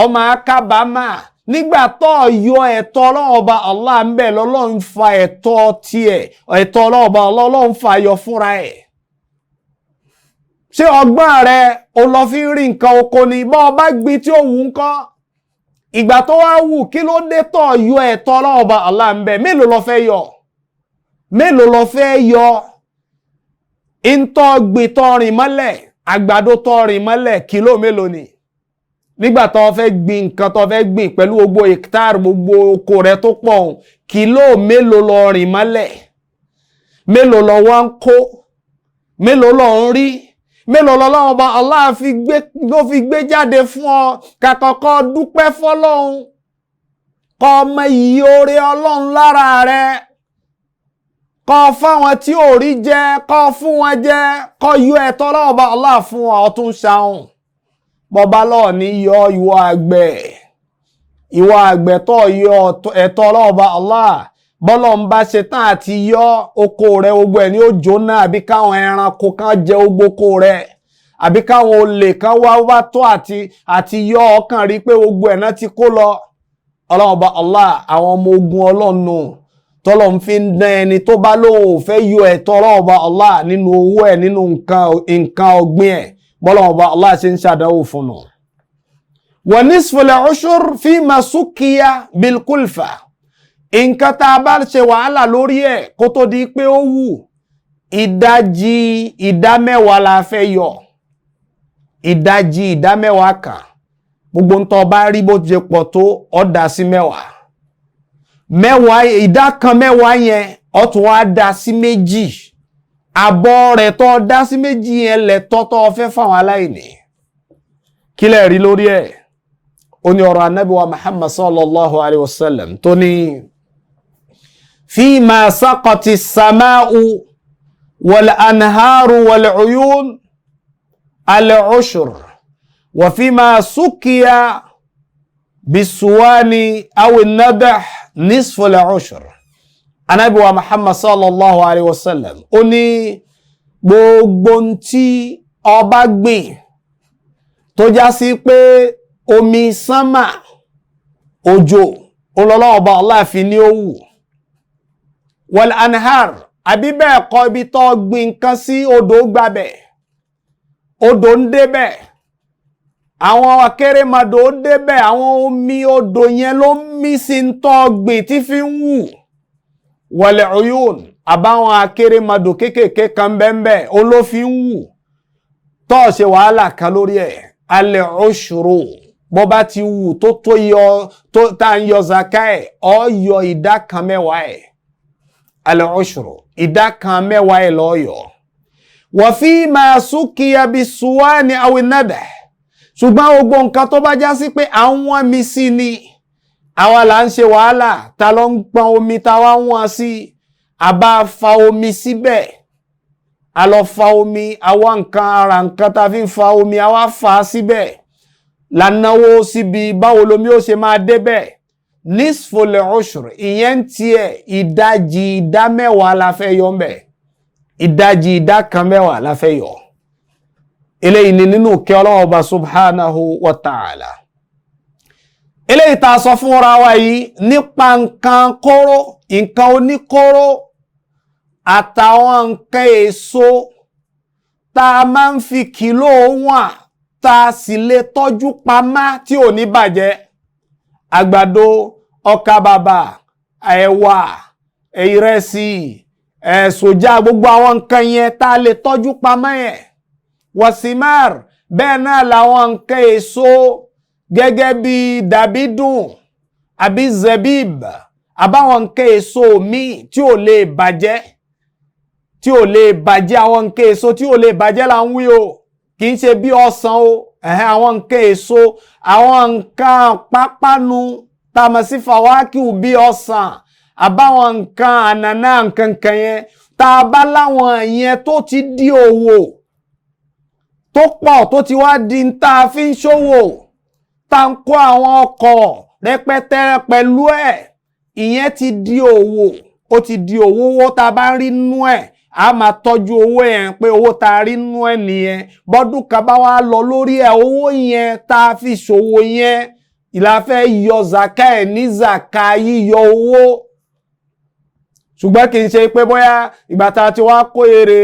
ọ máa kábàámà nígbà tó yọ ẹ̀tọ́ Ọlọ́run ọba Allah ń bẹ̀. Lọ́lọ́run fa ẹ̀tọ́ tiẹ̀, ẹ̀tọ́ Ọlọ́run ọba Allah Ọlọ́run fa yọ fúnra ẹ̀. Ṣé ọgbọ́n rẹ o lọ fi ń rí nǹkan oko ni? Bọ́ ọ bá gbin tí ó wù ń kọ́, ìgbà tó wá wù, kí ló dé tó yọ ẹ̀tọ́ Ọlọ́run ọba Allah ń bẹ̀? Mélòó lọ fẹ́ yọ? Mélòó lọ fẹ́ yọ? Ìntọ́ gbìn tó rìn mọ́lẹ̀, àgbàdo tó rìn mọ́lẹ̀, kìló mélòó ni? Nígbà tó fẹ́ gbìn nǹkan tó fẹ́ gbìn pẹ̀lú gbogbo hectare gbogbo oko rẹ tó pọ̀ ọ̀hún, kìló mélòó lọ rìn mọ́lẹ̀? Mélòó lọ wá ń kó? Mélòó lọ ń rí? Mélòó lọ́lọ́run ọba Allah ló fi gbé jáde fún ọ? Kàkọ́kọ́ dúpẹ́ fọ́lọ́run, kọ́ ọmọ iyì oore Ọlọ́run lára rẹ, kọ́ fáwọn tí ò rí jẹ, kọ́ fún wọn jẹ, kọ́ yọ ẹ̀tọ́ Ọlọ́run ọba Allah fún ọ, ọtún ṣàhùn. Bọ́ba lọ́ọ̀ ní yọ ìwọ àgbẹ̀, ìwọ àgbẹ̀ tó yọ ẹ̀tọ́ Ọlọ́run ọba Allah, bọ́lọ̀ ń bá ṣe tán àti yọ oko rẹ̀, gbogbo ẹ̀ ní ó jóná, àbí káwọn ẹranko kan jẹ gbogbo oko rẹ̀, àbí káwọn olè kan wá wá tó àti yọ ọkàn rí pé gbogbo ẹ̀ náà ti kó lọ. Ọlọ́run ọba Allah, àwọn ọmọ ogun Ọlọ́run nù Tọ́lọ̀ ń fi ń dán ẹni tó bá lóun ò fẹ́ yọ ẹ̀tọ́ Ọlọ́run Ọba Allah nínú owó ẹ̀, nínú nǹkan ọ̀gbìn ẹ̀, bọ́lọ́run Ọba Allah ṣe ń ṣàdánwò fún un. Wa nisful ushur fima sukiya bil kulfa. Nǹkan tá a bá ṣe wàhálà lórí ẹ̀ kó tó di pé ó wù, ìdajì ìdá mẹ́wàá la fẹ́ yọ. Ìdajì ìdá mẹ́wàá kan, gbogbo ntọ́ bá rí bó ti pọ̀ tó, ó dá sí mẹ́wàá. Mẹ́wàá, ìdá kan mẹ́wàá yẹn, ó tún wá dá sí méjì. Àbọ̀ rẹ̀ tó dá sí méjì yẹn lẹ̀tọ́ tó fẹ́ fáwọn aláìní. Kí lẹ rí lórí ẹ̀? Ó ní ọ̀rọ̀ Ànábì wa Muhammad sallallahu alayhi wa sallam tó ní fima saqati sama'u wal anharu wal uyun al-ushur wa fima sukiya bisuwani aw an-nadah nisfu al-ushur. Ànábì wa Muhammad sallallahu alayhi wa sallam ó ní gbogbo ntí ọba gbìn tó já sí pé omi sánmà, òjò olọ́lọ́wọ́ ọba Allah fi ní ó wù, wal anhar, àbí bẹ́ẹ̀ kọ́, ibi tó gbìn nǹkan sí odò gbabẹ̀, odò ń débẹ̀, àwọn akérèmọdò ó débẹ̀, àwọn omi odò yẹn ló ń mí sí ń tọ́ gbìn tí fi ń wù. Wal uyun, àbáwọn akérèmọdò kéékèèké kan bẹ́ẹ̀ ó ló fi ń wù, tó ṣe wàhálà kan lórí ẹ̀, al ushru, bó bá ti wù tó tó yọ tó tá ń yọ zaka ẹ̀, ó yọ ìdá kan mẹ́wàá ẹ̀. Al ushru, ìdá kan mẹ́wàá ẹ̀ ló yọ. Wa fima sukiya bisuwani aw an-nadah. Ṣùgbọ́n gbogbo nǹkan tó bá já sí pé à ń wọ́n mi sí ni, àwa là ń ṣe wàhálà, ta ló ń pọn omi ta wá wọ́n sí, àbá fa omi síbẹ̀, a lọ fa omi, àwa nǹkan ara nǹkan ta fi ń fa omi, àwa fa síbẹ̀, là náwó síbi báwo lomi ó ṣe máa débẹ̀. Nisful ushur, ìyẹn ń tiẹ̀ ìdajì ìdá mẹ́wàá la fẹ́ yọ ńbẹ̀, ìdajì ìdá kan mẹ́wàá la fẹ́ yọ. Eléyìí ni nínú kẹ́ Ọlọ́run Ọba subhanahu wa ta'ala. Eléyìí tá a sọ fúnra wa yìí nípa nǹkan kóró, nǹkan oníkóró àtàwọn nǹkan èso tá a máa ń fi kìlò wọ̀n, tá a sì lè tọ́jú pamọ́ tí ò ní bàjẹ́. Àgbàdo, ọkà bàbà, ẹ̀wà, ìrẹsì, sòjà, gbogbo àwọn nǹkan yẹn tá a lè tọ́jú pamọ́ yẹn. Wasimar, bẹ́ẹ̀ náà làwọn nǹkan èso gẹ́gẹ́ bí dàbídùn àbí zebib, àbáwọn nǹkan èso míì tí ò lè bàjẹ́, tí ò lè bàjẹ́, àwọn nǹkan èso tí ò lè bàjẹ́ là ń wí o, kì í ṣe bí ọsàn o. Àwọn nǹkan èso, àwọn nǹkan pápánu tá a mọ̀ sí fàwákìú bí ọsàn, àbáwọn nǹkan ànàná nǹkan kan yẹn, tá a bá láwọn yẹn tó ti di òwò tó pọ̀, tó ti wá di ń tá a fi ń ṣòwò, tá ń kó àwọn ọkọ̀ rẹpẹtẹ pẹ̀lú ẹ̀, ìyẹn ti di òwò, ó ti di òwò. Owó tá a bá rí nú ẹ̀, a máa tọ́jú owó yẹn pé owó tá a rí nú ẹ̀ nìyẹn. Bọ́dún kan bá wá lọ lórí ẹ̀, owó yẹn tá a fi ṣòwò yẹn ìlà fẹ́ yọ zaka ẹ̀ ní zaka yíyọ owó. Ṣùgbọ́n kì í ṣe pé bóyá ìgbà tá a ti wá kó èrè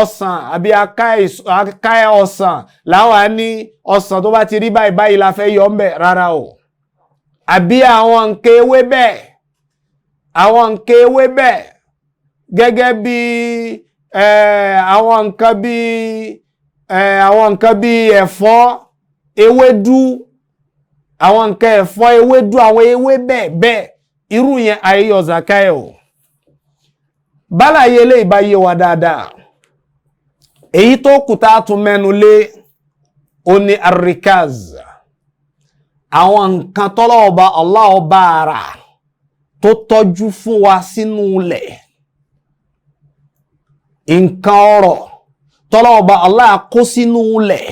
ọsàn àbí aká ọsàn láwa ní ọsàn tó bá ti rí báyìí báyìí la fẹ́ yọ ńbẹ̀, rárá o. Àbí àwọn nǹkan ewébẹ̀, àwọn nǹkan ewébẹ̀ gẹ́gẹ́ bí àwọn nǹkan bí àwọn nǹkan bí ẹ̀fọ́ ewédú, àwọn nǹkan ẹ̀fọ́ ewédú, àwọn ewébẹ̀ bẹ́ẹ̀, irú yẹn àìyọ zaka ẹ̀ o. Bálàyé eléyìí bá yé wa dáadáa, èyí tó kù tá a tún mẹ́nu lé ó ní arikaz, àwọn nǹkan tọ́lọ́ọ̀ba Allah ọba ara tó tọ́jú fún wa sínú ilẹ̀, nǹkan ọrọ̀ tọ́lọ́ọ̀ba Allah kó sínú ilẹ̀,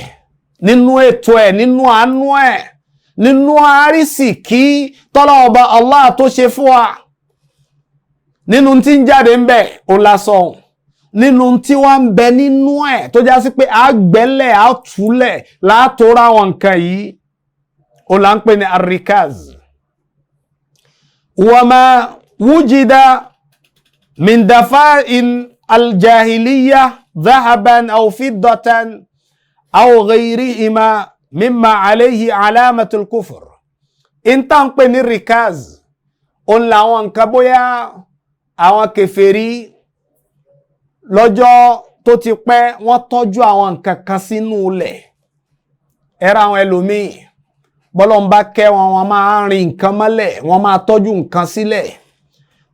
nínú ètò ẹ̀, nínú àánú ẹ̀, nínú àrísìkí tọ́lọ́ọ̀ba Allah tó ṣe fún wa, nínú tí ń jáde ń bẹ̀ ó lásán, nínú tí wọ́n ń bẹ nínú ẹ̀ tó já sí pé a gbẹ́lẹ̀ a túlẹ̀ látòrá àwọn nǹkan yìí, ó là ń pè ní arikaz. Wa ma wujida Min dafa'in aljahiliya dhahaban aw fiddatan aw ghayrihima mimma alayhi alamatul kufr. Ìta ń pè ní rikaz, òun làwọn nǹkan bóyá àwọn kèfèrí lọ́jọ́ tó ti pẹ́ wọ́n tọ́jú àwọn nǹkan kan sínú ilẹ̀. Ẹ̀rọ àwọn ẹlòmíì bọ́lọ́n bá kẹ́ wọn, wọ́n máa rin nǹkan mọ́lẹ̀, wọ́n máa tọ́jú nǹkan sílẹ̀.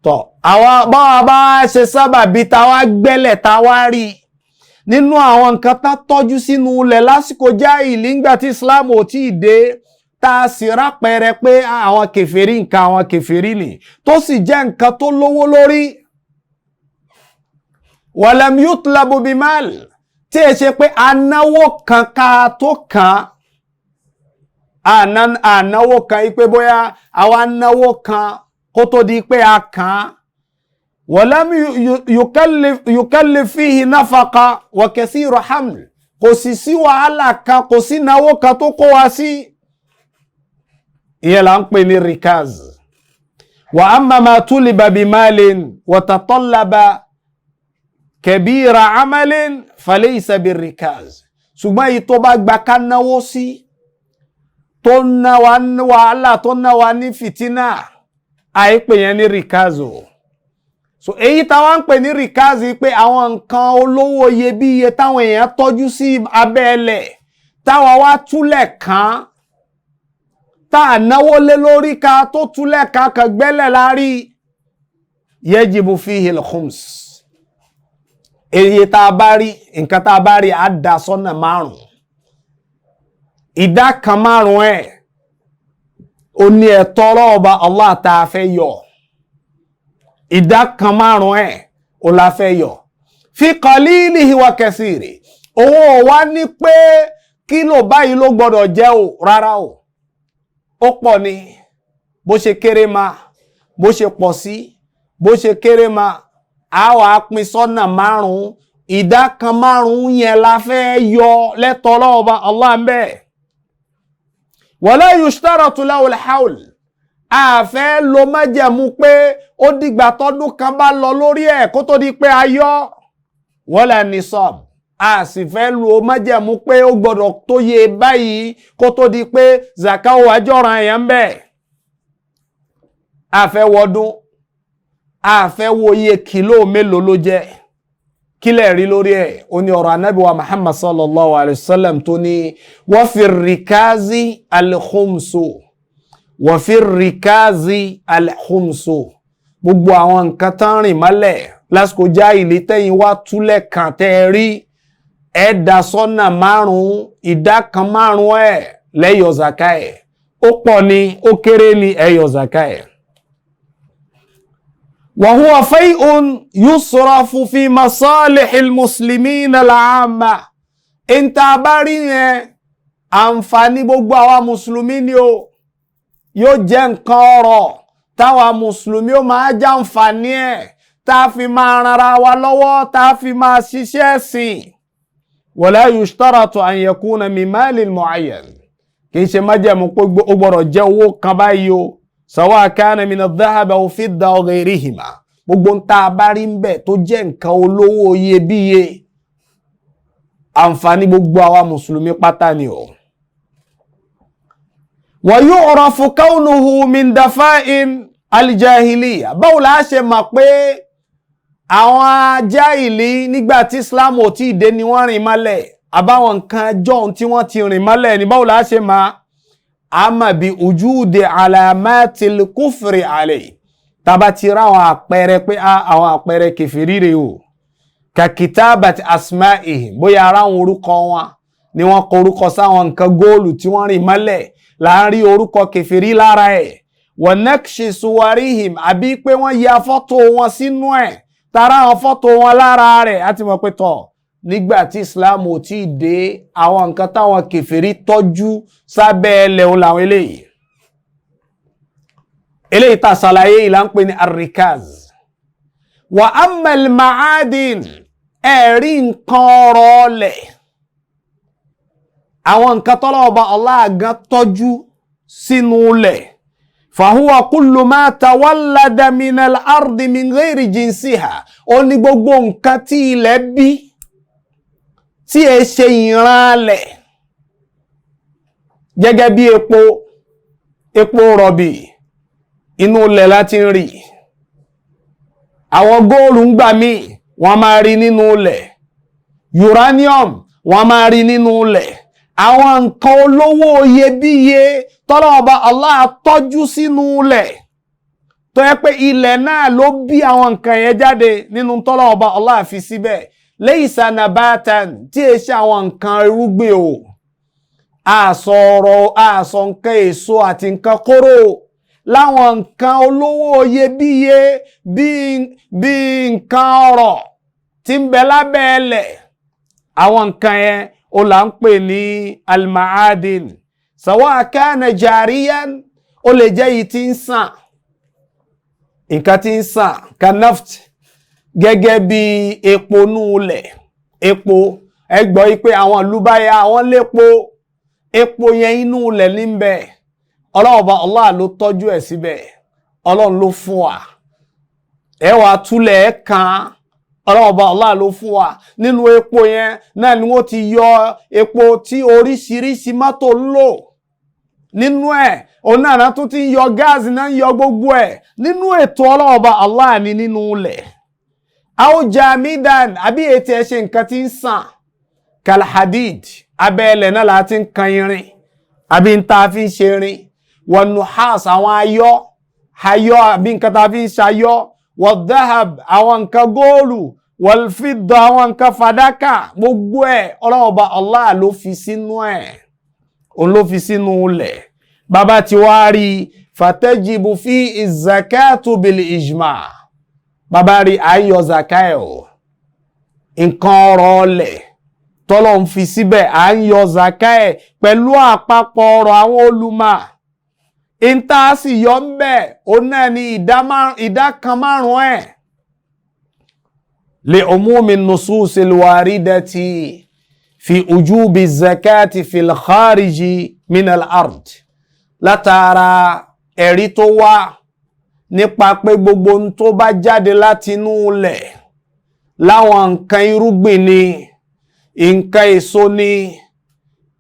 Tọ́ àwa báwa bá ṣe sábàbí táwa gbẹ́lẹ̀ táwa rí nínú àwọn nǹkan tá tọ́jú sínú ilẹ̀ lásìkò jáìlì ńgbà tí Islam ò tí ì dé, tá a sì rápẹrẹ pé àwọn kèfèrí, nǹkan àwọn kèfèrí ni, tó sì jẹ́ nǹkan tó lówó lórí. Walam yutlabu bimal, tí ẹ ṣe pé anáwó kan ká tó kàn án, ànáwó kan yí pé bóyá àwa náwó kan kó tó di pé a kàn án. Walam yukallif fihi nafaqa wa kathiru haml, kò sì sí wàhálà kan, kò sí náwó kan tó kó wa sí. Ìyẹn là ń pè ní rikaz. Wa amma ma tuliba bimalin wa tatallaba kabira amalin falaysa birrikaz. Ṣùgbọ́n èyí tó bá gba ká náwó sí, tó ná wa ní wàhálà, tó ná wa ní fìtínà, àìpè yẹn ní rikaz o. So èyí táwa ń pè ní rikaz pé àwọn nǹkan olówó iyebíye táwọn èèyàn tọ́jú sí abẹ́ ẹlẹ̀, táwa wá túlẹ̀ kàn, tá a náwó lé lórí ká tó túlẹ̀ kàn, kàn gbẹ́lẹ̀ lárí, yajibu fihi al-khums. Èyí tá a bá rí, nǹkan tá a bá rí, á dá sọ́nà márùn-ún. Ìdá kan márùn-ún ẹ̀ ó ní ẹ̀tọ́ ọlọ́ọ̀ba Allah tá a fẹ́ yọ. Ìdá kan márùn-ún ẹ̀ ó la fẹ́ yọ. Fi qalilihi wa kathiri. Òun ò wá ní pé kílò báyìí ló gbọ́dọ̀ jẹ́ o, rárá o. Ó pọ̀ ni, bó ṣe kéré ma, bó ṣe pọ̀ sí, bó ṣe kéré ma, a wà á pín sọ́nà márùn-ún. Ìdá kan márùn-ún yẹn la fẹ́ yọ lẹ́tọ̀ọ́ ọlọ́ọ̀ba Allah ń bẹ́ẹ̀. Wala yushtaratu lahu al-hawl. A fẹ́ lo májẹ̀mú pé ó dìgbà tọ́dún kan bá lọ lórí ẹ̀ kó tó di pé a yọ. Wala nisab. A sì fẹ́ lo májẹ̀mú pé ó gbọ́dọ̀ tó yẹ báyìí kó tó di pé zaka ó wá jọ̀ràn yẹn ń bẹ̀. A fẹ́ wọdún, a fẹ́ wo iye kìló mélòó ló jẹ́. Kílẹ̀ rí lórí ẹ̀, ó ní ọ̀rọ̀ anábì wa Muhammad sallallahu alayhi wa sallam tó ní wa fi rikazi al-khumsu, wa fi rikazi al-khumsu. Gbogbo àwọn nǹkan tán rìn mọ́lẹ̀ lásìkò jáìlì tẹ́yìn wá túlẹ̀ kàn tẹ́ ẹ rí, ẹ dá sọ́nà márùn-ún, ìdá kan márùn-ún ẹ̀ lẹ́yọ̀ zaka ẹ̀. Ó pọ̀ ni, ó kéré ni, ẹ yọ zaka ẹ̀. وهو فيء يصرف في مصالح المسلمين العامة. Ìta bá rí yẹn, àǹfààní gbogbo àwa mùsùlùmí ni o. Yóò jẹ́ nǹkan ọrọ̀ táwa mùsùlùmí ó máa jàǹfààní ẹ̀, tá a fi máa ranra wa lọ́wọ́, tá a fi máa ṣiṣẹ́ ẹ̀sìn. ولا يشترط أن يكون من مال معين. Kì í ṣe májẹ̀mú pé ó gbọ́dọ̀ jẹ́ owó kan báyìí o. Sawa kana min adh-dhahab aw fidda aw ghayrihima. Gbogbo ń tá a bá rí ń bẹ̀ tó jẹ́ nǹkan olówó iyebíye, àǹfààní gbogbo àwa mùsùlùmí pátá ni o. Wa yu'rafu kawnuhu min dafa'in al-jahiliya. Báwo la ṣe mọ̀ pé àwọn jáìlì nígbà tí Islam ò tí ì dé ni wọ́n rìn mọ́lẹ̀, àbáwọn nǹkan jọ̀hún tí wọ́n ti rìn mọ́lẹ̀ ni? Báwo la ṣe mọ̀? Ama bi ujúde alamatil kufri alay. Taba ti ra àwọn àpẹẹrẹ pé àwọn àpẹẹrẹ kẹfìrí rè o, ka kitabati asma'ihim, bóyá ara àwọn orúkọ wọn ni wọ́n kọ orúkọ sáwọn nǹkan góòlù tí wọ́n rìn mọ́lẹ̀, là ń rí orúkọ kẹfìrí lára ẹ̀. Wa nakshi suwarihim, àbí pé wọ́n ya fọ́tò wọn sínú ẹ̀, tara àwọn fọ́tò wọn lára rẹ̀, á ti mọ̀ pé tọ̀ nígbà tí Islam ò tí ì dé, àwọn nǹkan táwọn kèfèrí tọ́jú sábẹ́ ẹlẹ̀ òun làwọn eléyìí. Eléyìí tá a ṣàlàyé yìí là ń pè ní arrikaz. Wa ammal ma'adin, ẹ̀rí nǹkan ọ̀rọ̀ ọlẹ̀, àwọn nǹkan tọ́lọ́wọ́ bá Allah gan tọ́jú sínú ilẹ̀. Fahuwa kullu ma tawallada minal ardi min ghairi jinsiha. Ó ní gbogbo nǹkan tí ilẹ̀ bí tí ẹ ṣe ìran alẹ̀, gẹ́gẹ́ bí epo, epo rọ̀bì inú ilẹ̀ láti ń rí. Àwọn góòlù ń gbà míì wọ́n máa rí nínú ilẹ̀, uranium wọ́n máa rí nínú ilẹ̀. Àwọn nǹkan olówó iyebíye tọ́lọ́ọ̀bá Allah tọ́jú sínú ilẹ̀, tó yẹ pé ilẹ̀ náà ló bí àwọn nǹkan yẹn jáde nínú tọ́lọ́ọ̀bá Allah fi síbẹ̀. Laysa nabatan, tí e ṣe àwọn nǹkan irúgbìn o, àsọ ọ̀rọ̀ àsọ nǹkan èso àti nǹkan kóró, láwọn nǹkan olówó iyebíye bí nǹkan ọrọ̀ tí ń bẹ lábẹ́ ẹlẹ̀, àwọn nǹkan yẹn ó là ń pè ní almaadin. Sawa kana jariyan, ó lè jẹ́ yìí tí ń sàn, nǹkan tí ń sàn, kanaft, gẹ́gẹ́ bí epo núulẹ̀. Epo, ẹ gbọ́ yìí pé àwọn ìlú báyà àwọn lépo, epo yẹn inú ilẹ̀ ní bẹ̀. Ọlọ́run Ọba Allah ló tọ́jú ẹ̀ síbẹ̀, Ọlọ́run ló fún wa. Ẹ wàá túlẹ̀ ẹ kàn, Ọlọ́run Ọba Allah ló fún wa. Nínú epo yẹn náà ni wọ́n ti yọ epo tí oríṣiríṣi mọ́tò ń lò nínú ẹ̀, òun náà tún ti ń yọ gáàsì náà, ń yọ gbogbo ẹ̀ nínú ètò Ọlọ́run Ọba Allah ní nínú ilẹ̀. Aw jamidan, àbí ètò ẹ̀ ṣe nǹkan tí ń sàn, kalhadid, abẹ́ ilẹ̀ náà láti ń kan irin àbí ń ta fi ń ṣe irin, wan nuhas, àwọn ayọ́ ayọ́ àbí nǹkan ta fi ń ṣayọ́, wadhahab, àwọn nǹkan góòlù, wal fidda, àwọn nǹkan fàdákà, gbogbo ẹ̀ Ọlọ́run Ọba Allah ló fi sínú ẹ̀, òun ló fi sínú ilẹ̀. Bàbá tí wàá rí fatajibu fi zakatu bil ijma, bàbá rí àyọ zaka ẹ̀ o, nǹkan ọ̀rọ̀ ọlẹ̀ tọ́lọ̀ ń fi síbẹ̀ à ń yọ zaka ẹ̀ pẹ̀lú àpapọ̀ ọ̀rọ̀ àwọn olùmọ̀. Ìta sì yọ ń bẹ̀, òun náà ni ìdá kan márùn-ún ẹ̀. Li umumi nususil waridati fi ujubi zakati fil khariji minal ard. Látara ẹ̀rí tó wá nípa pé gbogbo ohun tó bá jáde láti inú ilẹ̀, láwọn nǹkan irúgbìn ni, nǹkan èso ni,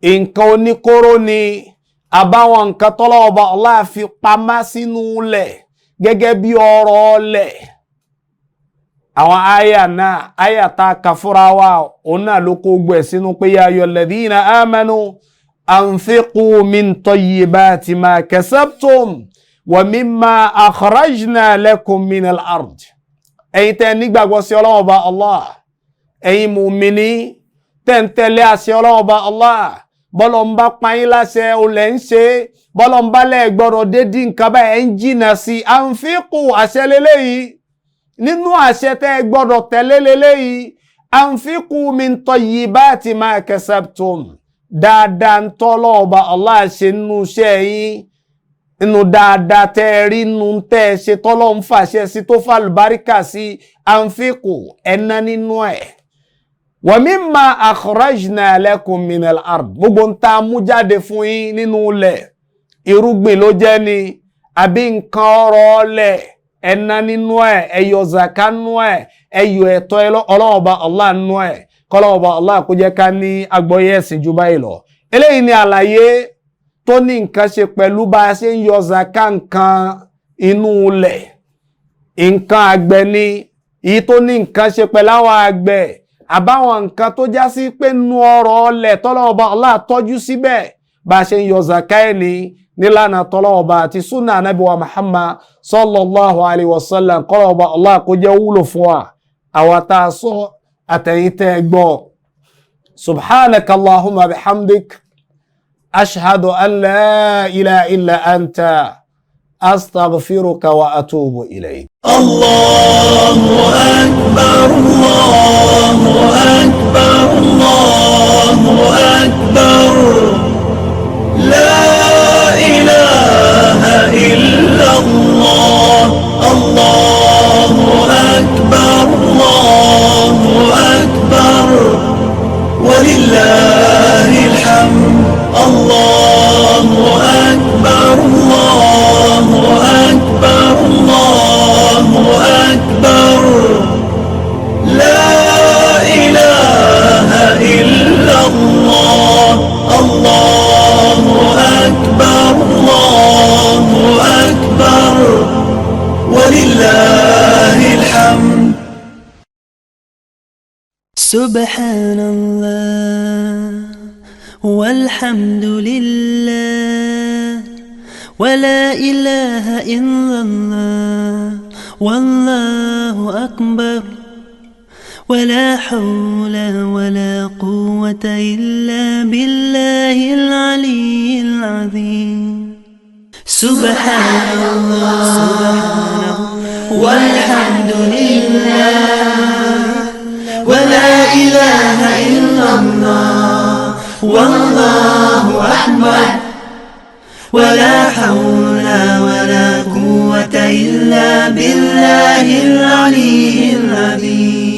nǹkan oníkóró ni, àbáwọn nǹkan tọ́lọ́wọ́ Allah fi pamọ́ sínú ilẹ̀ gẹ́gẹ́ bí ọrọ̀ ọlẹ̀. Àwọn àyà náà, àyà tá a kà fúnra wa, òun náà ló kó gbẹ̀ sínú pé ya ayyuhal ladhina amanu anfiqu min tayyibati ma kasabtum wa mimma akhrajna lakum minal ard. Ẹ̀yin tẹ́ nígbàgbọ́ sí Ọlọ́run Ọba Allah, ẹ̀yin mùmíní tẹ́ ń tẹ̀lé àṣẹ Ọlọ́run Ọba Allah, bọ́lọ̀ ń bá payín láṣẹ olè ń ṣe, bọ́lọ̀ ń bá lẹ̀ gbọ́dọ̀ dédí nǹkan báyìí ẹ̀ ń jìnà sí i. Anfiqu, àṣẹ lélẹ́yìí, nínú àṣẹ tẹ́ gbọ́dọ̀ tẹ̀lé lélẹ́yìí, anfiqu min tayyibati ma kasabtum, dáadáa ń tọ́ Ọlọ́run Ọba Allah ṣe nínú iṣẹ́ yín, nínú dáadáa tẹ́ ẹ rí nínú tẹ́ ẹ ṣe tọ́lọ́ ń fàṣẹ sí tó fàlùbáríkà sí, anfiqu, ẹ̀ná nínú ẹ̀. Wa mimma akhrajna lakum minal ard, gbogbo ń ta mú jáde fún yín nínú ilẹ̀, irúgbìn ló jẹ́ ni àbí nǹkan ọrọ̀ ọlẹ̀, ẹ̀ná nínú ẹ̀, ẹ̀yọ zaka nínú ẹ̀, ẹ̀yọ ẹ̀tọ́ Ọlọ́run Ọba Allah nínú ẹ̀. Kọ́lọ́run Ọba Allah kó jẹ́ ká ní àgbọ́yé ẹ̀sìn ju báyìí lọ. Eléyìí ni àlàyé tó ní nǹkan ṣe pẹ̀lú bá a ṣe ń yọ zaka nǹkan inú ilẹ̀, nǹkan àgbẹ̀ ni, èyí tó ní nǹkan ṣe pẹ̀lú àwọn àgbẹ̀, àbáwọn nǹkan tó já sí pé nu ọrọ̀ ọlẹ̀ tọ́lọ́run Ọba Allah tọ́jú síbẹ̀, bá a ṣe ń yọ zaka ẹ̀ ní nílànà tọ́lọ́run Ọba àti súnà Ànábì wa Muhammad sallallahu alayhi wa sallam. Kọ́lọ́run Ọba Allah kó jẹ́ wúlò fún wa, àwa tá a sọ àtẹ̀yìn tẹ́ ẹ gbọ́. Subhanaka Allahumma bihamdik, ashhadu an la ilaha illa anta, astaghfiruka wa atubu ilayk. Allahu akbar, Allahu akbar, Allahu akbar, la ilaha illa Allah, Allahu akbar, Allahu akbar, walillahil hamd, Allahu akbar, Allahu سبحان الله والحمد لله ولا إله إلا الله والله أكبر ولا حول ولا قوة إلا بالله العلي العظيم. سبحان الله والحمد لله ولا إله إلا الله والله أكبر ولا حول ولا قوة إلا بالله العلي العظيم.